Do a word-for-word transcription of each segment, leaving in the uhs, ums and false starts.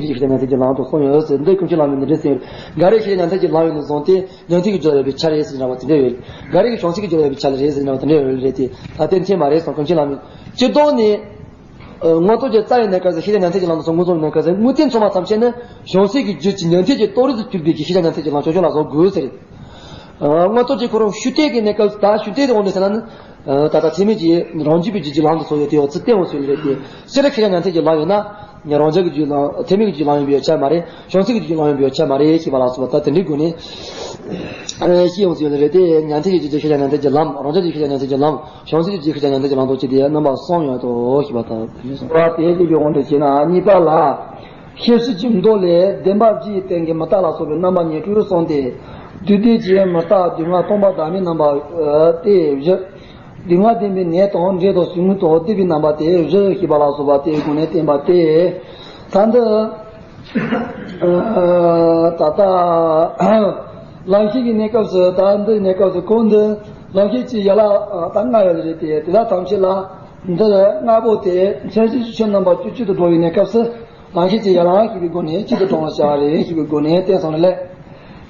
ཤེས་བྱ་ཉན་ཐོས་ཀྱི་ལམ་དུ་གསུངས་ཡོད་ཟེར། འདི་ཀུན་མཁྱེན་བླ་མས་འདི་འདྲ་གསུངས་ཡོད། འགའ་རེས་ཤེས་བྱ་ཉན་ཐོས་ཀྱི་ལམ་ཡིན་ནོ་བཟུང་སྟེ་ཉན་ཐོས་ཀྱི་རྒྱུ་ལ་ཡོད་པའི་ཆ་རེད་ཟེར་འདྲ་བ་དེ་འདྲ་ཡོད། འགའ་རེས་ཀྱི་བྱང་སེམས་ཀྱི་རྒྱུ་ལ་ཡོད་པའི་ཆ་རེད་ཟེར་འདྲ་བ་དེ་འདྲ་ཡོད་རེད་དེ། ད་དེ་འཐད་མ་རེད་གསུངས། ཀུན་མཁྱེན་བླ་མས་སྤྱིར་བཏང་ནས། ཨ། མངོན་རྟོགས་ཀྱི་རྩ་བའི་གནས་སྐབས་སུ་ཤེས་བྱ་ཉན་ཐོས་ཀྱི་ལམ་དུ་སོང་ངོ་སོང་གནས་སྐབས་སུ་དངོས་བསྟན་ཚང་མ་ཐམས་ཅད་ནི་བྱང་སེམས་ཀྱི་རྒྱུད་ཀྱི་ཉན་ཐོས་ཀྱི་རྟོགས་རིགས་སུ་གྱུར་པའི་གི་ཤེས་བྱ་ཉན་ཐོས་ཀྱི་ལམ་ཆོས་སྐྱོང་ལ་བཟོ་དགོས་ཟེར། ཨ། མངོན་རྟོགས་ཀྱི་ཁོ་རང་ཤུགས་བསྟན་གྱི་གནས་སྐབས་སུ། ད་ཤུགས་བསྟན་དེ་འོང་དུས་ཟེར་ན་ནི། ཨ། ད་ལྟ་ཐེག་དམན་གྱི་རང་རྒྱུད་པའི་རྒྱུད་ཀྱི་ལམ་དུ་སོང་ཡོད་དེ་ཡོད་ཚུལ་བསྟན་འོང་ཟེར་ལེ་རེད་དེ། སྤྱིར་ཤེས་བྱ་ཉན་ཐོས་ཀྱི་ལམ་ཡོད་ན། ཉན་རང་རྒྱུད་ཀྱི་རྒྱུད་ལམ། ཐེག་དམན་གྱི་རྒྱུད་ཀྱི་ལམ་ཡིན་པའི་ཆ་མ་རེད། བྱང་སེམས་ཀྱི་རྒྱུད་ཀྱི་ལམ་ཡིན་པའི་ཆ་མ་རེད་ཞེས་པ་ལ་སོགས་པ་ད་དེ་འདྲའི་སྒོ་ནས། ཨ། ཤེས་འོང་ཟེར་ལེ་རེད་དེ། ཉན་ཐོས་ཀྱི་རྒྱུད་ཀྱི་ཤེས་བྱ་ཉན་ཐོས་ཀྱི་ལམ། རང་རྒྱུད་ཀྱི་ཤེས་བྱ་ཉན་ཐོས་ཀྱི་ལམ། བྱང་སེམས་ཀྱི་རྒྱུད་ཀྱི་ཤེས་བྱ་ཉན་ཐོས་ཀྱི་ལམ་དུ་བྱས་ཏེ་རྣམ་པ་གསུམ་ཡོད་དོ་ཞེས་པ་དང་། བ་དེ་ལས་ཀྱི་དབང་དུ་བྱས་ན་གཉིས་པ་ལ། ཤེས་བྱེད་ཀྱི་མདོ་ལས་བདེན་པ་བཞིའི་སྟེང་གི་མི་རྟག་ལ་སོགས་པའི་རྣམ་པ་ཉེར་དྲུག་གསུངས་ཏེ། བསྡུས་བསྡུས་ཀྱི་མི་རྟག་སྡུག་བསྔལ་སྟོང་པ་བདག་མེད་རྣམ་པ་སྟེ་བཞི། སྡུག་བསྔལ་བདེན་པའི་ནད་དང་འདྲེ་དང་ཟུག་རྔུ་དང་བདེ་བའི་རྣམ་པ་སྟེ་བཞི་ཞེས་པ་ལ་སོགས་པ་དེའི་སྒོ་ནས་བསྟན་པ་སྟེ། ད་འདི། ཨ། ད་ལྟ་ལམ་ཤེས་ཀྱི་གནས་སྐབས་སུ། ད་འདི་གནས་སྐབས་སུ་གོང་འདི་ལམ་ཤེས་ཀྱི་ཡན་ལག་ད་ལྔ་ཡོད་རེད་དེ། དེ་དག་ཐམས་ཅད་ལ་འདི་ལྔ་པོ་དེ་མཚན་གཞི་ཆོས་རྣམ་པ་བཅུ་གཅིག་ཏུ་འགྲོ་བའི་གནས་སྐབས་སུ། ལམ་ཤེས་ཀྱི་ཡན་ལག་ཞེས་པའི་སྒོ་ནས་གཅིག་ཏུ་འགྲོ་བར་བྱ་བ་རེད་ཞེས་པའི་སྒོ་ནས་བསྟན་སོང་ལེ།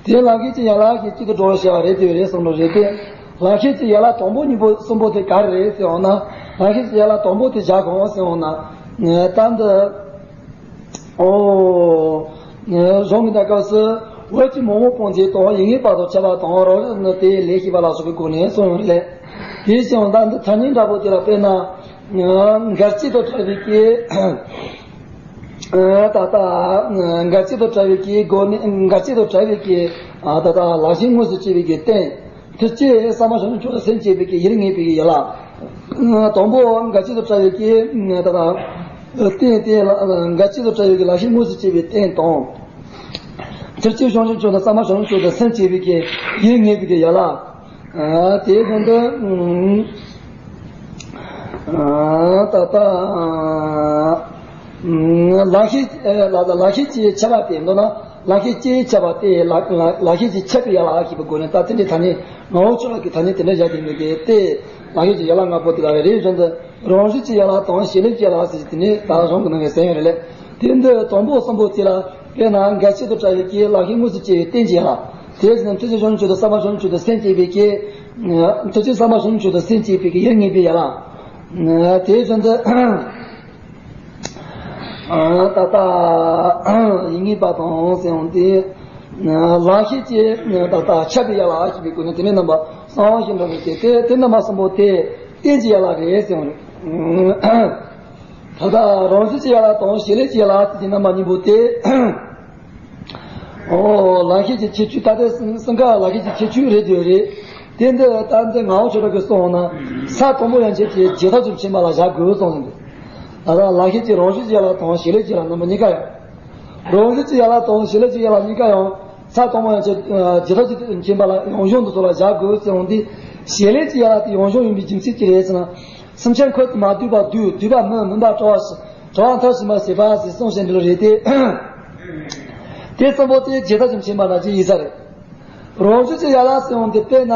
དེ་ལམ་ཤེས་ཀྱི་ཡན་ལག་གིས་གཅིག་ཏུ་འགྲོ་བར་བྱ་བ་རེད་དེ་རེད་གསུངས་འགྲོ་རེད་དེ། ལམ་ཤེས་ཀྱི་ཡན་ལག་དང་པོ་གཉིས་པོ་གསུམ་པོ་དེ་ག་རེ་རེད་ཟེར་འོང་ན། ལམ་ཤེས་ཀྱི་ཡན་ལག་དང་པོ་དེ་བཞག་གོང་ཟེར་འོང་ན། ད་འདི། ཨོ། གཞུང་གི་གནས་སྐབས་སུ། འོད་ཀྱི་མང་པོ་སྤངས་ཏེ་དང་། ཡིད་ངེས་པ་དང་འཆད་པ་དང་། རང་རིག་ནི་དེ་ལས་ཞེས་པ་ལ་སོགས་པའི་སྒོ་ནས་གསུངས་ཡོད་རེད། དེ་བཞིན་ད་འདི་ཐ་སྙད་འདྲ་པོ་དེ་ལ་དཔེར་ན། འགལ་རྐྱེན་དང་བྲལ་བའི་གི། ཨ། ད་ལྟ་འགལ་རྐྱེན་དང་བྲལ་བའི་གི་སྒོ་ནས། འགལ་རྐྱེན་དང་བྲལ་བའི་གི། ཨ། ད་ལྟ་ལམ་ཤེས་དངོས་སུ་སྐྱེ་བའི་གི་རྟེན། མཐར་གྱིས་ས་མ་བྱང་ཆུབ་མཆོག་ཏུ་སེམས་བསྐྱེད་པའི་གི་ཡིད་ངེས་པའི་གི་ཡན་ལག་དང་པོ་འགལ་རྐྱེན་དང་བྲལ་བའི་གི། ད་ལྟ་རྟེན་དེ་ལ། འགལ་རྐྱེན་དང་བྲལ་བའི་གི་ལམ་ཤེས་དངོས་སུ་སྐྱེ་བའི་རྟེན་དང་། མཐར་གྱིས་བྱང་ཆུབ་མཆོག་དང་ས་མ་བྱང་ཆུབ་མཆོག་ཏུ་སེམས་བསྐྱེད་པའི་གི་ཡིད་ངེས་པའི་གི་ཡན་ལག་ཨ། དེའི་དོན་དུ། ཨ། ད་ལྟ། ཨ། ལམ་ཤེས། ཨ། ལ། ལམ་ཤེས་ཀྱིས་འཆད་པ་སྟེ། མདོར་ན་ལམ་ཤེས་ཀྱིས་འཆད་པ་སྟེ། ལ། ལ། ལམ་ཤེས་ཀྱིས་འཆད་པའི་ཡན་ལག་ཞེས་པའི་སྒོ་ནས། ད་དེ་འདྲའི་ཐ་སྙད། ངག་དབང་ཆོས་གྲགས་ཀྱིས་ཐ་སྙད་དེ་འདྲ་བཞག་དེ་མི་དགོས་ཏེ། ལམ་ཤེས་ཀྱི་ཡན་ལག་ལྔ་པོ་དེ་ག་རེ་རེད་བཞིན་དུ། རང་རིག་གི་ཡན་ལག་དང་བྱེད་ལས་ཀྱི་ཡན་ལག་ཟེར་དེ་ནས་ད་གཞུང་གི་ནང་གི་ཟེར་ཡོད་རེད་ལེ། དེ་འདི་དང་པོ་གསུམ་པོ་དེ་ལ་དཔེར་ན་འགལ་རྐྱེན་དང་བྲལ་བའི་གི་ལམ་ཤེས་དངོས་སུ་སྐྱེ་བའི་རྟེན་གྱི་ཡན་ལག་དེ་བཞིན་མཐར་གྱིས་བྱང་ཆུབ་མཆོག་དང་ས་མ་བྱང་ཆུབ་མཆོག་ཏུ་སེམས་བསྐྱེད་པའི་གི། མཐར་གྱིས་ས་མ་བྱང་ཆུབ་མཆོག་ཏུ་སེམས་བསྐྱེད་པའི་གི་ཡིད་ངེས་པའི་ཡན་ལག་དེ་བཞིན་དུ། ད་ལྟ་ཡིད་ངེས་པ་དང་ཟེར་འོང་དུས། ལམ་ཤེས་ཀྱིས་ད་ལྟ་འཆད་པའི་ཡན་ལག་ཞེས་པའི་སྒོ་ནས་དེ་ནས་རྣམ་པ་གསུམ་ཞིག་འགྲོ་བའི་ཚེ། དེ་དེ་རྣམ་པ་གསུམ་པོ་དེ་རྟེན་གྱི་ཡན་ལག་རེད་ཟེར་འོང་རེད། ད་ལྟ་རང་རིག་གི་ཡན་ལག་དང་བྱེད་ལས་ཀྱི་ཡན་ལག་ཟེར་གྱི་རྣམ་པ་གཉིས་པོ་དེ། ཨོ། ལམ་ཤེས་ཀྱི་ཁྱད་ཆོས། ད་ལྟའི་སེམས་ཁམས་ལམ་ཤེས་ཀྱི་ཁྱད་ཆོས་རེད་དེ་རེད། དེ་འདི་ད་འདི་ངག་དབང་ཆོས་གྲགས་ཀྱིས་གསུངས་འོང་ན། ས་དང་པོ་ཡན་ཆད་ཀྱི་རྗེས་ཐོབ་ཀྱི་མཁྱེན་པ་ལ་བཞག་དགོས་གསུངས་ཟིན་ཏེ། ད་ལྟ་ལམ་ཤེས་ཀྱི་རང་རིག་གི་ཡན་ལག་དང་བྱེད་ལས་ཀྱི་ཡན་ལག་རྣམ་པ་གཉིས་ཀ་ཡང་། རང་རིག་གི་ཡན་ལག་དང་བྱེད་ལས་ཀྱི་ཡན་ལག་གཉིས་ཀ་ཡང་ས་དང་པོ་ཡན་ཆད་རྗེས་ཐོབ་ཀྱི་མཁྱེན་པ་ལ་ཡང་གཞུང་འདི་ཚོ་ལ་བཞག་དགོས་ཟེར་འོང་དུས། བྱེད་ལས་ཀྱི་ཡན་ལག་དེ་ཡང་གཞུང་ཡིན་པའི་རྒྱུ་མཚན་ཅི་རེད་ཟེར་ན། སེམས་ཅན་འཁོར་དུ་མ་འདུས་པ་འདུས། འདུས་པ་མིན། མིན་པ་བྲལ་བ། བྲལ་བ་མཐར་ཕྱིན་པ་ཟད་པ་ཟེར་གསུངས་བཞིན་འདུག་རེད་དེ། དེ་གསུམ་པོ་དེ་རྗེས་ཐོབ་ཀྱི་མཁྱེན་པ་རྣམས་ཀྱི་ཡིན་ས་རེད། རང་རིག་གི་ཡན་ལག་ཟེར་འོང་དུས་དཔེར་ན།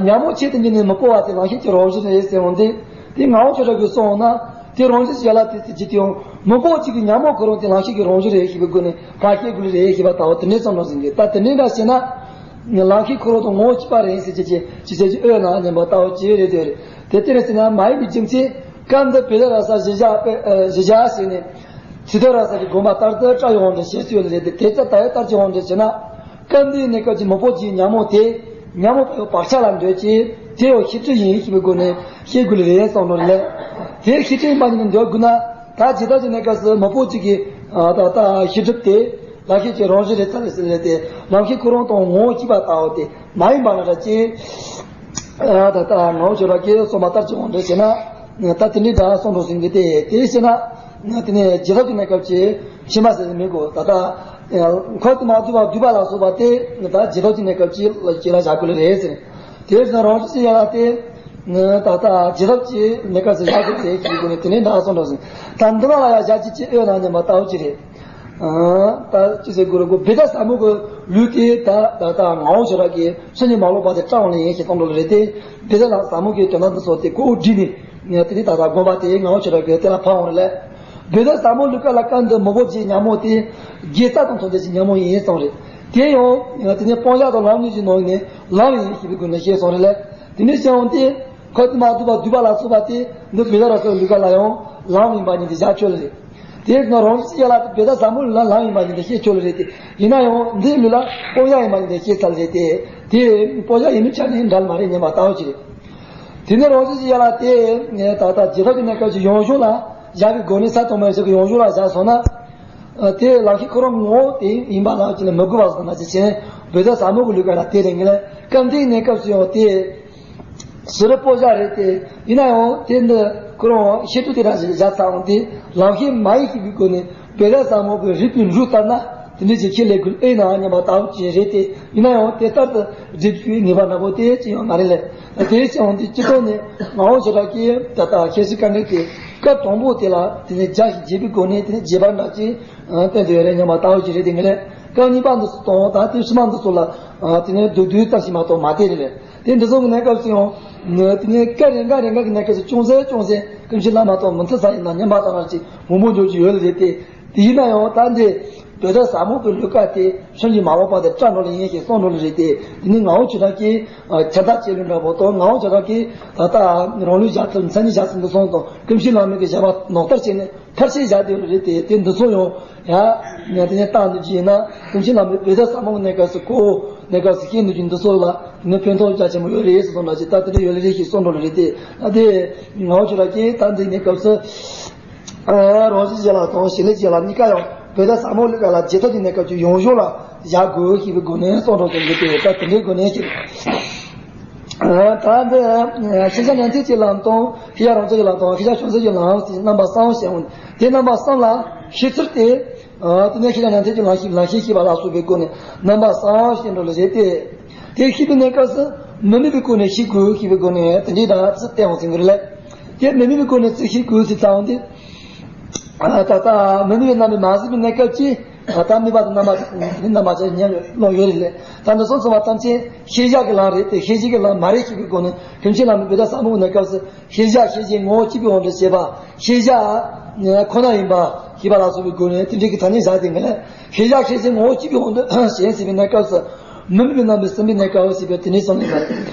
ཉོན་མོངས་ཆེད་དུ་འཇུག་ནས་མི་གོ་བ་དེ་ལམ་ཤེས་ཀྱི་རང་རིག་རེད་ཟེར་འོང་དུས། དེ་ངག་དབང་ཆོས་གྲགས་ཀྱིས་གསུངས་འོང་ན། དེ་རང་རིག་གི་ཡན་ལག་དེ་ཚིག་གཅིག་དེའང་མི་གོ་གཅིག་གི་ཉོན་མོངས་ཁོ་རང་དེ་ལམ་ཤེས་ཀྱི་རང་རིག་རེད་ཞེས་པའི་སྒོ་ནས་ཕར་བཤད་དགོས་རེད་ཞེས་པ་ལྟ་བུ་དེ་འདྲའི་བསམ་བློ་ཟིན་གྱི། ད་དེ་འདྲའི་འདྲ་བྱས་ན། ལམ་ཤེས་ཁོ་རང་དང་ངོ་བོ་གཅིག་པ་རེད་ཟེར་གྱི་ཅི་ཟེར་གྱི་ཨོ་ན་སྙམ་པ་ལྟ་བུ་ཅི་རེད་དེ་རེད། དེ་ལྟར་ཟེར་ན་མ་ཡིན་པའི་རྒྱུ་མཚན། སྐབས་འདི་བེ་ད་ར་ས་བཞི་བཞག་པའི་བཞི་བཞག་ཟེར་ནས། ཚིག་ཐོ་ར་ས་ཀྱི་དགོངས་པ་ལྟར་དུ་བཀྲལ་ཡོང་འདྲ་བྱེད་སྲོལ་རེད་དེ། དེ་ལྟར་ད་ཡོད་ལྟར་གྱི་ཡོང་འདྲ་བྱེད་ན། སྐབས་འདིའི་གནས་སྐབས་ཀྱི་མི་བོ་གྱི་ཉོན་མོངས་དེ། ཉོན་མོངས་པ་ཡི་བག་ཆགས་ལ་འདོད་ཀྱི། དེ་ཡང་ཤེས་སྒྲིབ་ཡིན་ཞེས་པའི་སྒོ་ནས་ཤེས་དགོས་ལེ་རེད་གསུངས་འདུག་ལེ། དེ་ཤེས་སྒྲིབ་ཡིན་པ་ཉིད་ནས་འདོད་དགོས་ན། ད་ཇི་ལྟར་གྱི་གནས་སྐབས་སུ་མི་བོ་གཅིག་གི། ད་ལྟ་ཤེས་སྒྲིབ་དེ། ལམ་ཤེས་ཀྱི་རང་བཞིན་རེད་ཚར་ཟེར་ལེ་དེ། ལམ་ཤེས་ཁོ་རང་དང་ངོ་བོ་གཅིག་པ་ལྟ་བུ་དེ་མ་ཡིན་པ་ལ་ར་ཅི། ད་ལྟ་ངག་དབང་ཆོས་གྲགས་ཀྱིས་གསུངས་པ་ལྟར་གྱི་འོང་འདྲ་བྱེད་ན། ད་དེ་འདྲའི་འདྲ་གསུངས་འགྲོ་ཟིན་གྱི་དེ། དེ་བྱས་ན། དེ་ནས་རྗེས་ཐོབ་ཀྱི་གནས་སྐབས་ཀྱི་མཁྱེན་པ་ཟེར་ནས་མི་དགོས། ད་ལྟ་འཁོར་དུ་མ་འདུས་པ་འདུས་པ་ལ་སོགས་པ་དེ་ད་རྗེས་ཐོབ་ཀྱི་གནས་སྐབས་ཀྱི་ལ་ཅི་ལ་བཞག་དགོས་ལེ་རེད་ཟེར། དེ་བཞིན་རང་བཞིན་གྱི་ཡན་ལག་དེ་ད་ལྟ་རྗེས་ཐོབ་ཀྱི་གནས་སྐབས་སུ་བཞག་དགོས་ཟེར་གྱི་སྒོ་ནས་དེ་ནས་འདྲ་གསུངས་འགྲོ་ཟིན། ད་འདི་ལ་ཡང་བཞག་ཅི་ཅི་ཨོ་ན་སྙམ་པ་ལྟ་བུ་ཅི་རེད། ད་ཅི་ཟེར་དགོས་རེད་གོ། བེ་ད་ཟབ་མོ་གི་ལུགས་དེ་ད་ད་ལྟ་ངག་དབང་ཆོས་གྲགས་ཀྱིས་སུ་ཉིད་མ་ལོག་པ་དེ་བཀྲལ་བ་ལ་ཡིན་ཞེས་གསུངས་འགྲོ་ལེ་རེད་དེ། བེ་ད་ལ་ཟབ་མོ་གི་དོན་དག་འདི་ཚོ་དེ་གོ་བསྒྲིགས་ནས། ངས་དེ་ནས་ད་ལྟ་དགོངས་པ་དེ་ངག་དབང་ཆོས་གྲགས་ཀྱིས་དེ་ལ་ཕབ་འོང་རེད་ལེ། བོད་ཟླ་ཟབ་མོ་ལུག་ག་ལ་སྐབས་འདི་མི་བོ་རྗེ་ཉ་མོ་དེ་དགེ་རྩ་དང་མཚུངས་ཏེ་ཞིག་ཉ་མོ་ཡིན་གསུངས་རེད། དེ་ཡང་དེ་ནས་སྤང་བྱ་དང་ལམ་གཉིས་ཀྱི་ནང་ནས་ལམ་ཡིན་ཞེས་པའི་སྒོ་ནས་བཤད་སོང་རེད་ལ། དེ་ནས་བྱས་ཡང་དེ་ཁོ་དེ་མ་བསྡུས་པ་བསྡུས་པ་ལ་སོགས་པ་དེ་འདི་བོད་ཟླ་ར་སོགས་ལུག་ག་ལ་ཡང་ལམ་ཡིན་པ་ཉིད་དེ་བཞག་ཆོག་ལེ་རེད། དེ་ན་རང་བཞིན་གྱི་ཡ་ལ་དེ་བོད་ཟླ་ཟབ་མོ་ལུག་ལ་ལམ་ཡིན་པ་ཉིད་དེ་བཤད་ཆོག་ལེ་རེད་དེ། ཡིན་ན་ཡང་འདི་ལུག་ལ་སྤང་བྱ་ཡིན་པ་ཉིད་དེ་བཤད་ཚར་ལེ་རེད་དེ། དེ་སྤང་བྱ་ཡིན་མིན་ཆ་ནས་འདྲ་མ་རེད་སྙམ་པ་ལྟ་བུ་ཅིག་རེད། དེ་ནས་རང་བཞིན་གྱི་ཡ་ལ་དེ་ད་ལྟ་རྗེས་ཐོབ་ཀྱི་གནས་སྐབས་ཀྱི་ཡང་གཞུང་ལ་བཞག་པའི་སྒོ་ནས་ས་དང་མ་ཡིན་ས་ཀྱི་ཡང་གཞུང་ལ་བཞག་སོང་ན། དེ་ལམ་ཤེས་ཁོ་རང་ངོ་བོ་དེ་ཡིན་པ་ལ་ཅི་ལ་མི་དགོས་པ་སོང་ན་ཅི་བྱེད་བོད་ཟླ་ཟབ་མོ་གི་ལུག་ག་ལ་དེ་རེད་ངེས་ལ་སྐབས་འདིའི་གནས་སྐབས་སུ་ཡང་དེ། སུ་རི་སྤོ་བྱ་རེད་དེ། ཡིན་ན་ཡང་དེ་འདི་ཁོ་རང་བཤད་སྒྲུབ་དེ་རང་བཞིན་བཞག་ཚར་འོང་དེ་ལམ་ཤེས་མ་ཡིན་ཤེས་པའི་སྒོ་ནས་བོད་ཟླ་ཟབ་མོ་གི་རིགས་པའི་འབྲུ་ལྟར་ན་དེ་འདྲའི་ཅིག་ཁས་ལེན་དགོས་ཨེ་ན་སྙམ་པ་ལྟ་བུ་ཅིག་རེད་དེ། ཡིན་ན་ཡང་དེ་ལྟར་དུ་སྒྲུབ་རྒྱུའི་ངེས་པ་འདྲ་པོ་དེ་ཅི་ཡང་མ་རེད་ལ། དེ་ཅི་ཡང་དེ་སྤྱི་ཚོགས་ནས་ངག་དབང་ཆོས་གྲགས་ཀྱིས་ད་ལྟ་ཁྱེད་ཤི་དཀའ་འགྲེལ་གྱི་སྐབས་དང་པོ་དེ་ལ་དེ་ནས་རྒྱ་ཞིག་བརྗེས་པའི་སྒོ་ནས་དེ་ནས་རྗེས་དཔག་འདྲ་ཅིག་བསྟན་དུ་ཡོད་རེད་སྙམ་པ་ལྟ་བུ་ཅིག་རེད་དེ་ངེས་ལ། སྐབས་གཉིས་པ་འདི་ཚོ་དང་ད་དེ་ཕྱི་མ་འདི་ཚོ་ལ་དེ་ནས་བསྡུས་བསྡུས་ཙམ་ཞིག་མ་གཏོགས་མ་བསྟན་རེད་ལ། དེ་འདི་ཚོ་གི་གནས་སྐབས་སུ་ཡང་། དེ་ནས་སྐབས་རེ་འགའ་རེ་འགའ་གི་གནས་སྐབས་སུ་ཅུང་ཟད་ཅུང་ཟད་ཀུན་གཞི་ལ་མ་གཏོགས་མི་མཐུན་ས་ཡིན་ན་ཉམས་པ་ཙམ་རང་ཅིག་མང་པོ་འཇོག་རྒྱུ་ཡོད་ལ་རེད་དེ། དེ་ཡིན་ན་ཡང་ད་འདི་བོད་ཟླ་ཟབ་མོ་གི་ལུག་ག་དེ་ཕྱིན་གྱི་མ་འོངས་པ་དེ་སྐྲག་འགྲོ་ལ་ཡིན་ཞེས་གསུངས་འགྲོ་ལ་རེད་དེ། དེ་ནི་ངག་དབང་ཆོས་གྲགས་ཀྱིས་ཁྱབ་བདག་བྱེད་ལུགས་འདྲ་པོ་དང་ངག་དབང་ཆོས་གྲགས་ཀྱིས་ད་ལྟ་རང་ལུགས་བཞག་ཚུལ་མཚན་ཉིད་བཞག་ཚུལ་འདི་སོང་དང་ཀུན་གཞི་ལམ་རིམ་གྱི་བཞག་པ་ནོར་ལྟར་བྱས་ནས་མཐར་ཕྱིན་བཞག་དེ་རེད་དེ། དེ་འདི་ཚོ་ཡང་ཡ། ང་དེ་ནས་བཏང་འདུག་ཅི་ཡིན་ན་ཀུན་གཞི་ལམ་རིམ་བོད་ཟླ་ཟབ་མོ་གི་གནས་སྐབས་སུ་གོ་གནས་སྐབས་སུ་ཤེས་འདུག་ཅི་འདི་ཚོ་ལ་ནི་ཕན་ཐོགས་རྒྱ་ཆེན་པོ་ཡོད་རེད་ཟེར་སོང་ལ་ཅི་ད་དེ་འདྲ་ཡོད་ལེ་རེད་ཞེས་གསུངས་འགྲོ་ལེ་རེད་དེ། ད་དེ་ངག་དབང་ཆོས་གྲགས་ཀྱིས་ད་འདི་གནས་སྐབས་སུ། རང་བཞིན་གཞན་ལ་དང་བྱེད་ལས་གཞན་ལ་གཉིས་ཀ་ཡང་བོད་ཟླ་ཟབ་མོ་ལུག་ག་ལ་རྗེས་ཐོབ་ཀྱི་གནས་སྐབས་ཀྱི་ཡང་གཞུང་ལ་བཞག་དགོས་ཞེས་པའི་སྒོ་ནས་གསུངས་འགྲོ་དོན་གྱི་དེ་ད་དེ་འདྲའི་སྒོ་ནས་ཀྱི། ད་འདི་ཤེས་བྱ་ཉན་ཐོས་ཀྱི་ལམ་དང་ཤེས་བྱ་རང་རྩོད་ཀྱི་ལམ་དང་ཤེས་བྱ་བྱང་སེམས་ཀྱི་ལམ་ཞེས་རྣམ་པ་གསུམ་བཤད་འོང་། དེ་རྣམ་པ་གསུམ་ལ་ཤེས་ཚུལ་དེ། དེ་ནས་ཤེས་བྱ་ཉན་ཐོས་ཀྱི་ལམ་ཤེས་ལམ་ཤེས་ཤེས་པ་ལ་སོགས་པའི་སྒོ་ནས་རྣམ་པ་གསུམ་བཤད་འགྲོ་ལ་རེད་དེ། དེ་ཤེས་པའི་གནས་སྐབས་སུ་མི་དམིགས་པའི་སྒོ་ནས་ཤེས་དགོས་ཞེས་པའི་སྒོ་ནས་དེ་འདྲའི་ད་ཚིག་བསྟན་འོང་ཟིན་གྱི་རེད་ལ། དེ་མི་དམིགས་པའི་སྒོ་ནས་ཚིག་ཤེས་དགོས་ཟེར་ཙང་དེ། ད་ལྟ་མི་དམིགས་པའི་རྣམ་པའི་མ་ཟིན་པའི་གནས་སྐབས་ཀྱིས་ད་ལྟ་དམིགས་པ་དང་རྣམ་པ་དེ་རྣམ་པ་ཅན་ཉམས་ཡོད་ལོག་ཡོད་རེད་ལ། ད་འདི་སོང་ཙམ་པ་ཐམས་ཅད་ཤེས་བྱ་གི་ལམ་རེད་དེ་ཤེས་བྱེད་ཀྱི་ལམ་མ་རེད་ཞེས་པའི་སྒོ་ནས་ཀུན་གཞི་ལམ་རིམ་བོད་ཟླ་ཟབ་མོ་གི་གནས་སྐབས་སུ། ཤེས་བྱ་ཤེས་བྱེད་ངོ་བོ་གཅིག་པའི་དབང་དུ་བྱས་པ། ཤེས་བྱ་ཁོ་ན་ཡིན་པ་ཤེས་པ་ལ་སོགས་པའི་སྒོ་ནས་དེ་འདྲའི་གི་ཐ་སྙད་བཞག་དེ་ངེས་ལ། ཤེས་བྱ་ཤེས་བྱེད་ངོ་བོ་གཅིག་པའི་དབང་དུ་ཞེན་ཟེར་བའི་གནས་སྐབས་སུ། མི་དམིགས་པའི་རྣམ་པའི་ཟིན་པའི་གནས་སྐབས་ཟེར་བའི་དེ་འདྲའི་བསམ་ལས་ཡོད།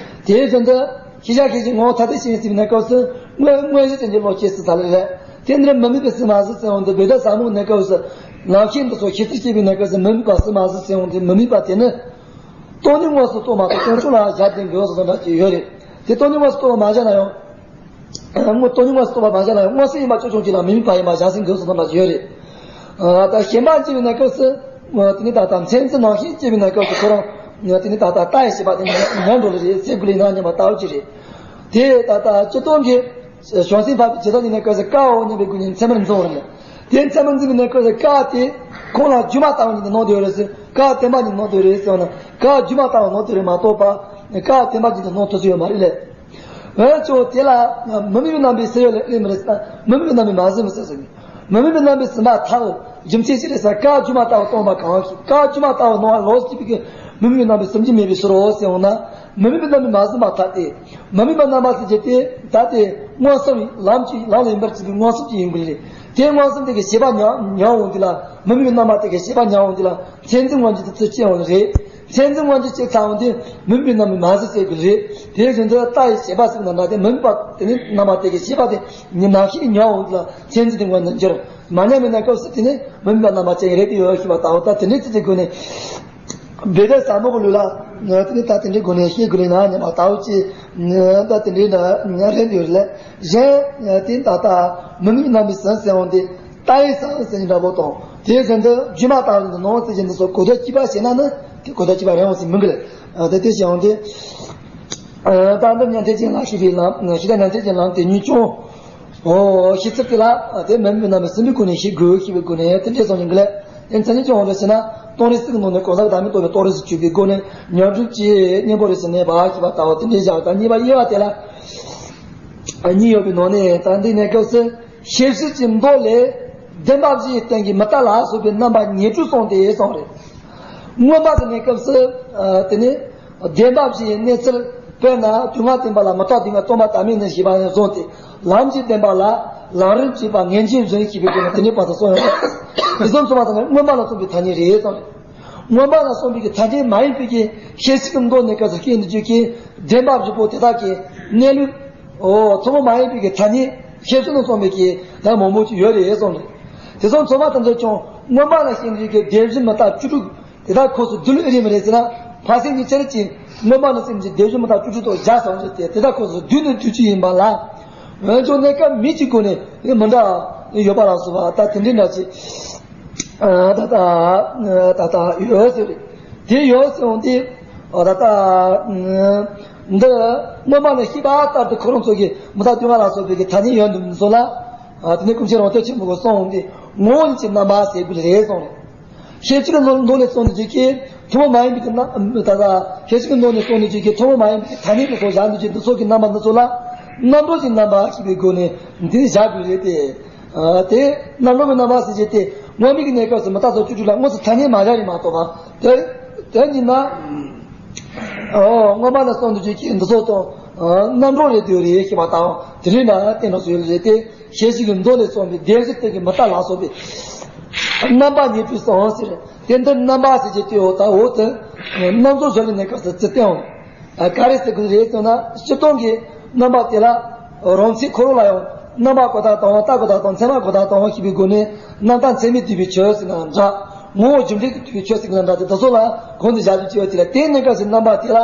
དེའི་དོན་དུ་ཤེས་བྱ་ཤེས་བྱེད་ངོ་བོ་ཐ་དད་ཞེན་ཟེར་བའི་གནས་སྐབས་སུ་དངོས་དངོས་གཞི་ཅན་གྱི་བློ་སྐྱེ་སྲིད་ས་ལས་རེད། དེ་འདིར་མི་དམིགས་པའི་ཟིན་མ་ཟིན་ཟེར་འོང་དུ་བོད་ཟླ་ཟབ་མོའི་གནས་སྐབས་སུ། ལམ་ཤེས་འདི་ཚོ་ཤེས་ཚུལ་སྐྱེས་པའི་གནས་སྐབས་སུ་མི་དམིགས་པ་ཟིན་མ་ཟིན་ཟེར་འོང་དུ་མི་དམིགས་པ་དེ་ནི། སྟོང་ཉིད་དངོས་སུ་རྟོགས་མ་ཐག་སྟོང་ཕྱོགས་ལ་བཞག་བསྡད་དགོས་སོ་སོ་འདྲ་ཅིག་ཡོད་རེད། དེ་སྟོང་ཉིད་དངོས་སུ་རྟོགས་པ་མ་བཞག་ན་ཡང་། སྟོང་ཉིད་དངོས་སུ་རྟོགས་པ་མ་བཞག་ན་ཡང་དངོས་སུ་ཡིན་པ་ཅོག་ཅོག་གཅིག་ལ་མི་དམིགས་པ་ཡིན་པ་བཞག་ཟིན་དགོས་སོ་སོ་འདྲ་ཅིག་ཡོད་རེད། ད་ཞེན་པ་སྐྱེས་པའི་གནས་སྐབས་སུ། དེ་ནི་ད་ལྟ་མཚན་འཛིན་རྣམ་ཤེས་སྐྱེས་པའི་གནས་སྐབས་སུ་ཁོ་རང་། དེ་ནི་ད་ལྟ་ལྟ་ཡི་ཞེས་པ་དེ་ནི་ཉམས་འགྲོ་ལེ་རེད་ཟེར་དགོས་ལེ་ན་སྙམ་པ་ལྟ་བུ་ཅིག་རེད། དེ་ད་ལྟ་སྤྱིར་བཏང་གི། བྱང་སེམས་འཕགས་པའི་ཇི་ལྟར་ཡིན་ནའི་སྐབས་སུ་ཀ་འོ་སྙམ་པའི་སྒོ་ནས་མཚན་མར་འཛིན་པ་རེད། དེ་མཚན་མར་འཛིན་པའི་གནས་སྐབས་སུ་ཀ་དེ་ཁོང་ལ་སྒྱུ་མ་ལྟ་བུ་ཉིད་དུ་སྣང་དུ་ཡོད་རེད་ཟེར། ཀ་བདེན་པ་ཉིད་སྣང་དུ་ཡོད་རེད་ཟེར་ན་ཀ་སྒྱུ་མ་ལྟ་བུ་སྣང་དུ་རེད་མ་གཏོགས་པ་ཀ་བདེན་པ་ཉིད་དུ་སྣང་ཐུབ་ཀྱི་ཡོད་མ་རེད་ལས། འོན་ཀྱང་དེ་ལ་མི་དམིགས་པའི་རྣམ་པའི་ཟེར་ཡོད་ལས་ཨེ་མི་རེད་ཟེར་ན་མི་དམིགས་པའི་རྣམ་པའི་མ་ཟིན་མི་ཟེར་ཟེར་གི། མི་དམིགས་པའི་རྣམ་པའི་ཟིན་པ་ཐལ། རྒྱུ་མཚན་ཅི་རེད་ཟེར་ན་ཀ་སྒྱུ་མ་ལྟ་བུ་སྟོང་པ་གང་ཞིག་ཀ་སྒྱུ་མ་ལྟ་བུ་སྣང་བ་ལོགས་སུ་གཅིག་པའི་གི་མི་དམིགས་པའི་རྣམ་པའི་ཟིན་གྱི་མེད་པའི་ཕྱིར་རོ་ཟེར་འོང་ན། མི་དམིགས་པའི་རྣམ་པའི་མ་ཟིན་པ་ཐལ་ཏེ། མི་དམིགས་པའི་རྣམ་པ་ཟེར་རྒྱུ་དེ་ད་དེ་མངོན་སུམ་ལམ་གྱི་ལམ་ལ་ཡིན་པར་བྱེད་པའི་མངོན་སུམ་གྱི་ཡིན་དགོས་རེད། དེ་མངོན་སུམ་དེ་གི་ཤེས་པ་ཉམས་ཉམས་འོང་དུས་ལ་མི་དམིགས་པའི་རྣམ་པ་དེ་གི་ཤེས་པ་ཉམས་འོང་དུས་ལ་མཚན་འཛིན་མངོན་གྱུར་དུ་ཚུལ་སྐྱེ་འོང་རེད། མཚན་འཛིན་མངོན་གྱུར་སྐྱེ་ཚར་འོང་དུས་མི་དམིགས་པའི་རྣམ་པའི་མ་ཟིན་ཟེར་དགོས་རེད། དེ་བཞིན་དུ་ལྟ་ཡི་ཤེས་པ་ཟེར་ན་འདྲ་དེ་མི་དམིགས་པ་དེ་ནི་རྣམ་པ་དེ་གི་ཤེས་པ་དེ་ཉིད་རྣམ་ཤེས་ཉམས་འོང་དུས་ལ་མཚན་འཛིན་དེ་མངོན་དུ་འགྱུར། མ་ཉམས་པའི་གནས་སྐབས་སུ་དེ་ནི་མི་དམིགས་པ་རྣམ་པ་ཅན་རེད་དེ་ཡོད་ཤེས་པ་ལྟ་བུ་ད་དེ་ནི་ཚིག་གི་སྒོ་ནས། བོད་ཟླ་ཟབ་མོ་གི་ལུགས་ལ་དེ་ནི་ད་དེ་འདྲའི་སྒོ་ནས་ཤེས་དགོས་རེད་ན་སྙམ་པ་ལྟ་བུ་ཅིག་ད་དེ་འདྲའི་འདྲ་རེད་འདུག་ལས། གཞན་དེ་ད་ལྟ་མི་དམིགས་རྣམ་པའི་ཟིན་ཟེར་འོང་དེ་ལྟ་ཡི་ཟིན་ཟེར་འདྲ་པོ་དང་དེའི་ཟིན་དུ་སྒྱུ་མ་ལྟ་བུ་ནི་ནང་ཟེར་གྱི་འདི་ཚོ་གོ་བརྡ་གཅིག་པ་བྱས་ན་ནི་དེ་གོ་བརྡ་གཅིག་པ་རེད་འོང་ཟེར་མི་འགལ། དེ་དེ་བྱས་འོང་དེ་ད་འདི་ཉན་ཐོས་ཅན་ལ་ཤེས་པའི་ལམ་ཤེས་བྱ་ཉན་ཐོས་ཅན་ལམ་དེ་ཉིད་ཀྱང་། ཨོ། ཤེས་ཚུལ་དེ་ལ་དེ་མི་དམིགས་པའི་རྣམ་པའི་ཟིན་པའི་སྒོ་ནས་ཤེས་དགོས་ཤེས་པའི་སྒོ་ནས་དེ་འདྲའི་བསམ་ཡོང་གི་ལས། དེ་མཚན་ཉིད་ཀྱི་དབང་དུ་བྱས་ན་སྟོང་རིག་གསུམ་གྱི་ནང་ནས་གང་ཟག་གི་བདག་མེད་རྟོགས་པའི་སྟོང་རིག་ཏུ་གྱུར་པའི་སྒོ་ནས་ཉོན་སྒྲིབ་ཀྱི་གཉེན་པོ་རིགས་སུ་གནས་པ་ཞེས་པ་ལྟ་བུ་དེ་འདྲའི་བཞག་ད་གཉིས་པ་དབྱེ་བ་དེ་ལ་གཉིས་ཡོད་པའི་ནང་ནས་ད་འདི་གནས་སྐབས་སུ་ཤེས་བྱེད་ཀྱི་མདོ་ལས་བདེན་པ་བཞིའི་སྟེང་གི་མི་རྟག་ལ་སོགས་པའི་རྣམ་པ་ཉེར་དྲུག་གསུངས་ཏེ་གསུངས་རེད། མངོན་པ་གི་གནས་སྐབས་སུ་དེ་ནི་བདེན་པ་བཞིའི་གནས་ཚུལ། དཔེར་ན་དུས་ངན་བསྟན་པ་ལ་མུ་སྟེགས་སྡུག་བསྔལ་སྟོང་པ་དམ་མེད་ནི་ཞེས་པ་ནས་བཟུང་སྟེ། ལམ་གྱི་བདེན་པ་ལ་ལམ་རིམ་གཅིག་པ་ངེས་འབྱིན་བཟུང་ཞེས་པའི་སྒོ་ནས་དེ་ཉིད་པ་དང་གསུངས་ཡོད། དེ་ཚོ་ཚང་མ་དང་མངོན་པ་ལ་སོགས་པའི་ཐ་སྙད་རེད་གསུངས་རེད། མངོན་པ་ལ་སོགས་པའི་གི་ཐ་སྙད་མ་ཡིན་པའི་གི་ཤེས་བྱེད་ཀྱི་མདོ་ནས་སྐབས་སུ་སྐྱེས་འདུག་རྒྱུ་གི་བདེན་པ་བཞི་པོ་དེ་དག་གི་གནས་ལུགས། འོ་ཐུན་མོང་མ་ཡིན་པའི་གི་ཐ་སྙད་ཤེས་བྱེད་ནས་གསུངས་པའི་གི་ད་མང་པོ་ཅིག་ཡོད་རེད་གསུངས་རེད། དེ་ཚོ་ཚང་མ་དང་ཚོ་ཀྱང་མངོན་པ་ལ་སྐྱེས་འདུག་རྒྱུ་གི་སྡེ་བཞི་མུ་སྟེགས་བཅུ་དྲུག་དེ་དག་ཁོ་ཚོ་བསྡུ་ལུགས་ཨེ་རེད་མི་རེད་ཟེར་ན། ཕ་སེང་གི་ཆ་རེད་ཅིང་མངོན་པ་ལ་སེམས་ཀྱི་སྡེ་བཞི་མུ་སྟེགས་བཅུ་དྲུག་བརྒྱ་སོང་ཟེར་ཏེ་དེ་དག་ཁོ་ཚོ་བསྡུས་ནས་བསྡུས་རྒྱུ་ཡིན་པ་ལ། འོན་ཀྱང་གནས་སྐབས་མི་གཅིག་སྒོ་ནས་མི་འདྲ་ཡོད་པ་ལ་སོགས་པ་ད་དེ་འདྲའི་འདྲ་ཅིག་ད་ལྟ་ད་ལྟ་ཡོད་ཟེར་རེད། དེ་ཡོད་ཟེར་འོང་དེ་ད་ལྟ་འདི་སྔོན་མ་ནས་ཤེས་པ་ལྟར་དུ་ཁོ་རང་ཚོ་གི་མུ་སྟེགས་སྡུག་བསྔལ་ལ་སོགས་པའི་གི་ཐ་སྙད་ཡོད་འདུག་མི་ཚོ་ལ། དེ་ནས་ཀུན་མཁྱེན་རང་སྟོབས་ཆེན་པོ་གིས་གསུངས་འོང་དེ་ངོ་བོ་ཉིད་ཀྱི་རྣམ་པ་ཟེར་དགོས་རེད་གསུངས་རེད། ཤེས་བྱེད་ཀྱི་མདོ་ནས་གསུངས་ནས་ཀྱི་ཐུན་མོང་མ་ཡིན་པའི་གི་རྣམ་ད་ལྟ་ཤེས་བྱེད་ཀྱི་མདོ་ནས་གསུངས་ནས་ཀྱི་ཐུན་མོང་མ་ཡིན་པའི་གི་ཐ་སྙད་དུ་སོགས་བཞག་འདུག་ཀྱི་འདི་ཚོ་གི་རྣམ་པ་འདི་ཚོ་ལ་རྣམ་གྲངས་ཀྱི་རྣམ་པ་ཞེས་པའི་སྒོ་ནས་འདི་བཞག་དགོས་རེད་དེ། དེ་རྣམ་གྲངས་ཀྱི་རྣམ་པ་ཟེར་བྱས་ཏེ་སྔོན་མའི་གི་གནས་སྐབས་སུ་མུ་སྟེགས་སོགས་བཅུ་དྲུག་ལ་དངོས་སུ་ཐ་སྙད་མ་སྦྱར་རེད་མ་གཏོགས་པ། དེ་དེ་ཉིད་ན། ཨོ་སྔོན་མ་ལ་གསུངས་འདུག་ཀྱི་འདི་ཚོ་དང་རྣམ་གྲངས་རེད་འདུག་རེད་ཞེས་པ་དང་དེ་རིང་ན་བསྟན་རོགས་སུ་ཡོད་རེད་དེ། ཤེས་བྱེད་ཀྱི་མདོ་ནས་གསུངས་པའི་སྡེ་བཞི་སྟེང་གི་མུ་སྟེགས་ལ་སོགས་པའི་རྣམ་པ་བརྙེས་པའི་གསུངས་ཟེར། དེ་འདི་རྣམ་པ་ཟེར་གྱི་དེ་འོ་ད་འོ་དེ་རྣམ་གཟོ་བཟོ་བའི་གནས་སྐབས་སུ་ཇི་སྟེང་འོང་། ག་རེ་ཟེར་དགོས་རེད་ཟེར་ན་སྤྱིར་བཏང་གི་རྣམ་པ་དེ་ལ་རང་མཚན་ཁོ་རང་ལ་ཡང་རྣམ་པ་གོ་བརྡ་དང་རྟགས་གོ་བརྡ་དང་མཚན་མ་གོ་བརྡ་དང་ཞེས་པའི་སྒོ་ནས་རྣམ་བརྟགས་མཚན་མས་བསྡུས་པའི་ཆོས་ཟེར་ན་འདྲ། ངོ་བོ་རྒྱུ་འབྲས་ཀྱིས་བསྡུས་པའི་ཆོས་ཟེར་གྱི་ན་འདྲ་སྟེ་དེ་ཚོ་ལ་གོང་དུ་བཞག་རྒྱུ་བྱས་པ་དེ་ལ་དེའི་གནས་སྐབས་སུ་རྣམ་པ་དེ་ལ་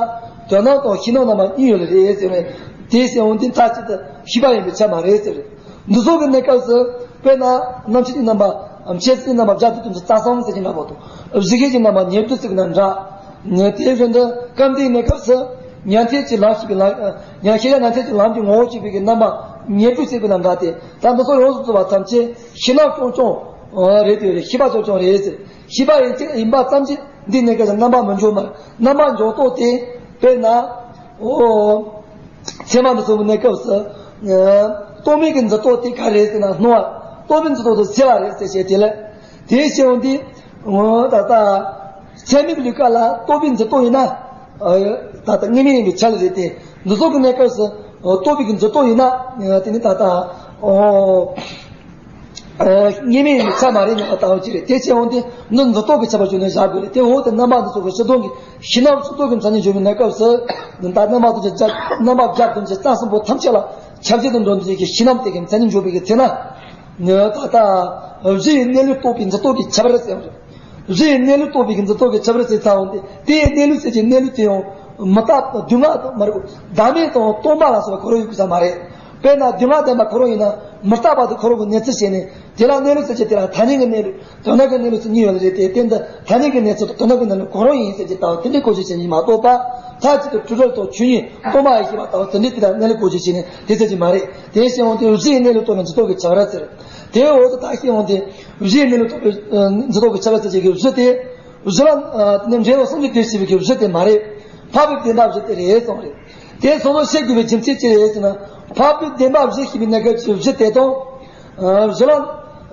དོན་སྣང་དང་ཤེས་སྣང་རྣམ་པ་གཉིས་ཡོད་ལེ་རེད་ཟེར་བས། དེ་ཟེར་འོང་དུས་མཐའ་གཅིག་ཏུ་ཤེས་པ་ཡིན་པའི་ཆ་མ་རེད་ཟེར། འདི་ཚོ་གི་གནས་སྐབས་སུ་དཔེར་ན་རྣམ་མཁྱེན་གྱི་རྣམ་པ་འཆར་ཚུལ་གྱི་རྣམ་པ་སྦྱར་དུ་དོན་ཚུལ་རྩ་གསུམ་ཟེར་གྱི་འདྲ་པོ་དང་གཞི་སྐྱེས་ཀྱི་རྣམ་པ་ཉེར་བསྡུས་ཟེར་གྱི་ན་འདྲ། དེ་བཞིན་དུ་སྐབས་འདིའི་གནས་སྐབས་སུ་ཉན་ཐོས་ཀྱི་ལམ་ཞེས་པའི་ལམ་ཉན་ཤེས་བྱ་ཉན་ཐོས་ཀྱི་ལམ་གྱི་ངོ་བོ་ཞེས་པའི་གི་རྣམ་པ་ཉེར་བསྡུས་ཟེར་གྱི་ན་འདྲ་སྟེ་ད་འདི་ཚོ་ཡོངས་སུ་རྫོགས་པ་ཐམས་ཅད་ཤེས་རྣམ་རྐྱང་རྐྱང་རེད་དེ་རེད། ཤེས་པ་རྐྱང་རྐྱང་རེད་ཟེར། ཤེས་པ་ཡིན་ཚད་ཡིན་པ་ཙམ་གྱིས་འདིའི་གནས་སྐབས་སུ་རྣམ་པ་མི་འཇོག་མ་རེད། རྣམ་པ་འཇོག་སྟངས་དེ་དཔེར་ན། ཨོ། ཚད་མ་འདི་ཚོ་གི་གནས་སྐབས་སུ། རྟོག་མེད་ཀྱི་འཛིན་རྟོག་དེ་ག་རེ་རེད་ཟེར་ན་སྣང་བ། རྟོག་པའི་འཛིན་རྟོག་དེ་སེལ་བ་རེད་ཟེར་བཤད་དེ་ལ། དེའི་ཕྱིར་འོང་དུས། ད་ལྟ། ཚད་མའི་ལུས་ཀ་ལ་རྟོག་པའི་འཛིན་རྟོག་ཡིན་ན། ད་ལྟ་དངོས་མེད་ཡིན་པའི་ཆ་ལ་རེད་དེ། འདི་ཚོ་གི་གནས་སྐབས་སུ། རྟོག་པའི་གི་འཛིན་རྟོག་ཡིན་ན། དེ་ནི་ད་ལྟ། ཨོ། ཨ། དངོས་མེད་ཡིན་པའི་ཆ་མ་རེད་སྙམ་པ་ལྟ་བུ་ཅིག་རེད། དེ་ཕྱིར་འོང་དུས་འདི་འཛིན་རྟོག་གི་ཁྱབ་པ་བྱུང་ནས་བཞག་དགོས་རེད། དེ་འོག་ཏུ་རྣམ་པ་འདི་ཚོ་གི་སྤྱིར་བཏང་གི་ཤེས་རྣམ་སྤྱི་ལྡོག་གི་མཚན་ཉིད་འཇོག་པའི་གནས་སྐབས་སུ། ད་རྣམ་པ་དང་བཅས་རྣམ་པ་བརྒྱ་དང་བཅས་རྩ་གསུམ་པོ་ཐམས་ཅད་ལ་ཁྱབ་བྱེད་དུ་འགྲོ་འདུག་ཅིག་གི་ཤེས་རྣམ་དེ་གི་མཚན་ཉིད་འཇོག་པའི་གི་ཚེ་ན། ད་ལྟ་གཞི་ཡི་གནས་ལུགས་རྟོགས་པའི་འཛིན་རྟོག་གི་ཁྱད་པར་ཟེར་བ་རེད། གཞི་ཡི་གནས་ལུགས་རྟོགས་པའི་གི་འཛིན་རྟོག་གི་ཁྱད་པར་ཟེར་ཚར་འོང་སྟེ་དེ་ཡི་གནས་ལུགས་ཟེར་གྱི་གནས་ལུགས་དེ་ཡང་མུ་སྟེགས་སྡུག་བསྔལ་དང་མ་རེད་གོ། བདག་མེད་དང་སྟོང་པ་ལ་སོགས་པ་ཁོ་རང་ཡོད་དགོས་ས་མ་རེད། དཔེར་ན་སྡུག་བསྔལ་བདེན་པ་ཁོ་རང་ཡིན་ན་མུ་སྟེགས་པ་དེ་ཁོ་རང་གི་གནས་ཚུལ་བྱས་ནས་དེ་ལ་གནས་ལུགས་ཟེར་གྱི་དེ་ལ་ཐ་སྙད་ཀྱི་གནས་ལུགས་དོན་དམ་གྱི་གནས་ལུགས་ཟེར་གཉིས་ཡོད་རེད་དེ། དེ་འདི་ཐ་སྙད་ཀྱི་གནས་ཚུལ་དང་དོན་དམ་གྱི་གནས་ལུགས་ཁོ་རང་ཡིན་ཟེར་གྱི་ལྟ་བ་དེ་འདྲའི་གོ་རྒྱུ་བྱེད་ཀྱི་མ་གཏོགས་པ། མཐའ་གཅིག་ཏུ་སྤྲོས་བྲལ་དང་ཆོས་ཉིད་སྟོང་པ་ཡིན་ཞེས་པ་ལྟ་བུ་དེ་འདྲའི་དེ་ལ་གནས་ལུགས་གོ་རྒྱུ་བྱས་ནས་དེ་ཟེར་གྱི་མ་རེད། དེ་བྱས་འོང་དུས་གཞི་ཡི་གནས་ལུགས་རྟོགས་པའི་འཛིན་རྟོག་གི་ཁྱད་པར་ཟེར། དེའི་འོག་ཏུ་ད་ཤེས་འོང་དུས་གཞི་ཡི་གནས་ལུགས་རྟོགས་པའི་འཛིན་རྟོག་གི་ཁྱད་པར་ཟེར་གྱི་གཞི་དེ། གཞི་ལ་ནི་འབྲས་བུ་གསུམ་གྱི་དོན་བྱེད་པའི་གཞི་དེ་མ་རེད། འཕགས་པའི་བདེན་པ་བཞི་དེ་རེད་གསུངས་རེད། དེ་སོ་སོར་ཤེས་དགོས་པའི་རྒྱུ་མཚན་ཅི་རེད་ཟེར་ན། འཕགས་པའི་བདེན་པ་བཞི་ཞེས་པའི་གནས་སྐབས་ཀྱི་གཞི་དེ་དང་། གཞི་ལ་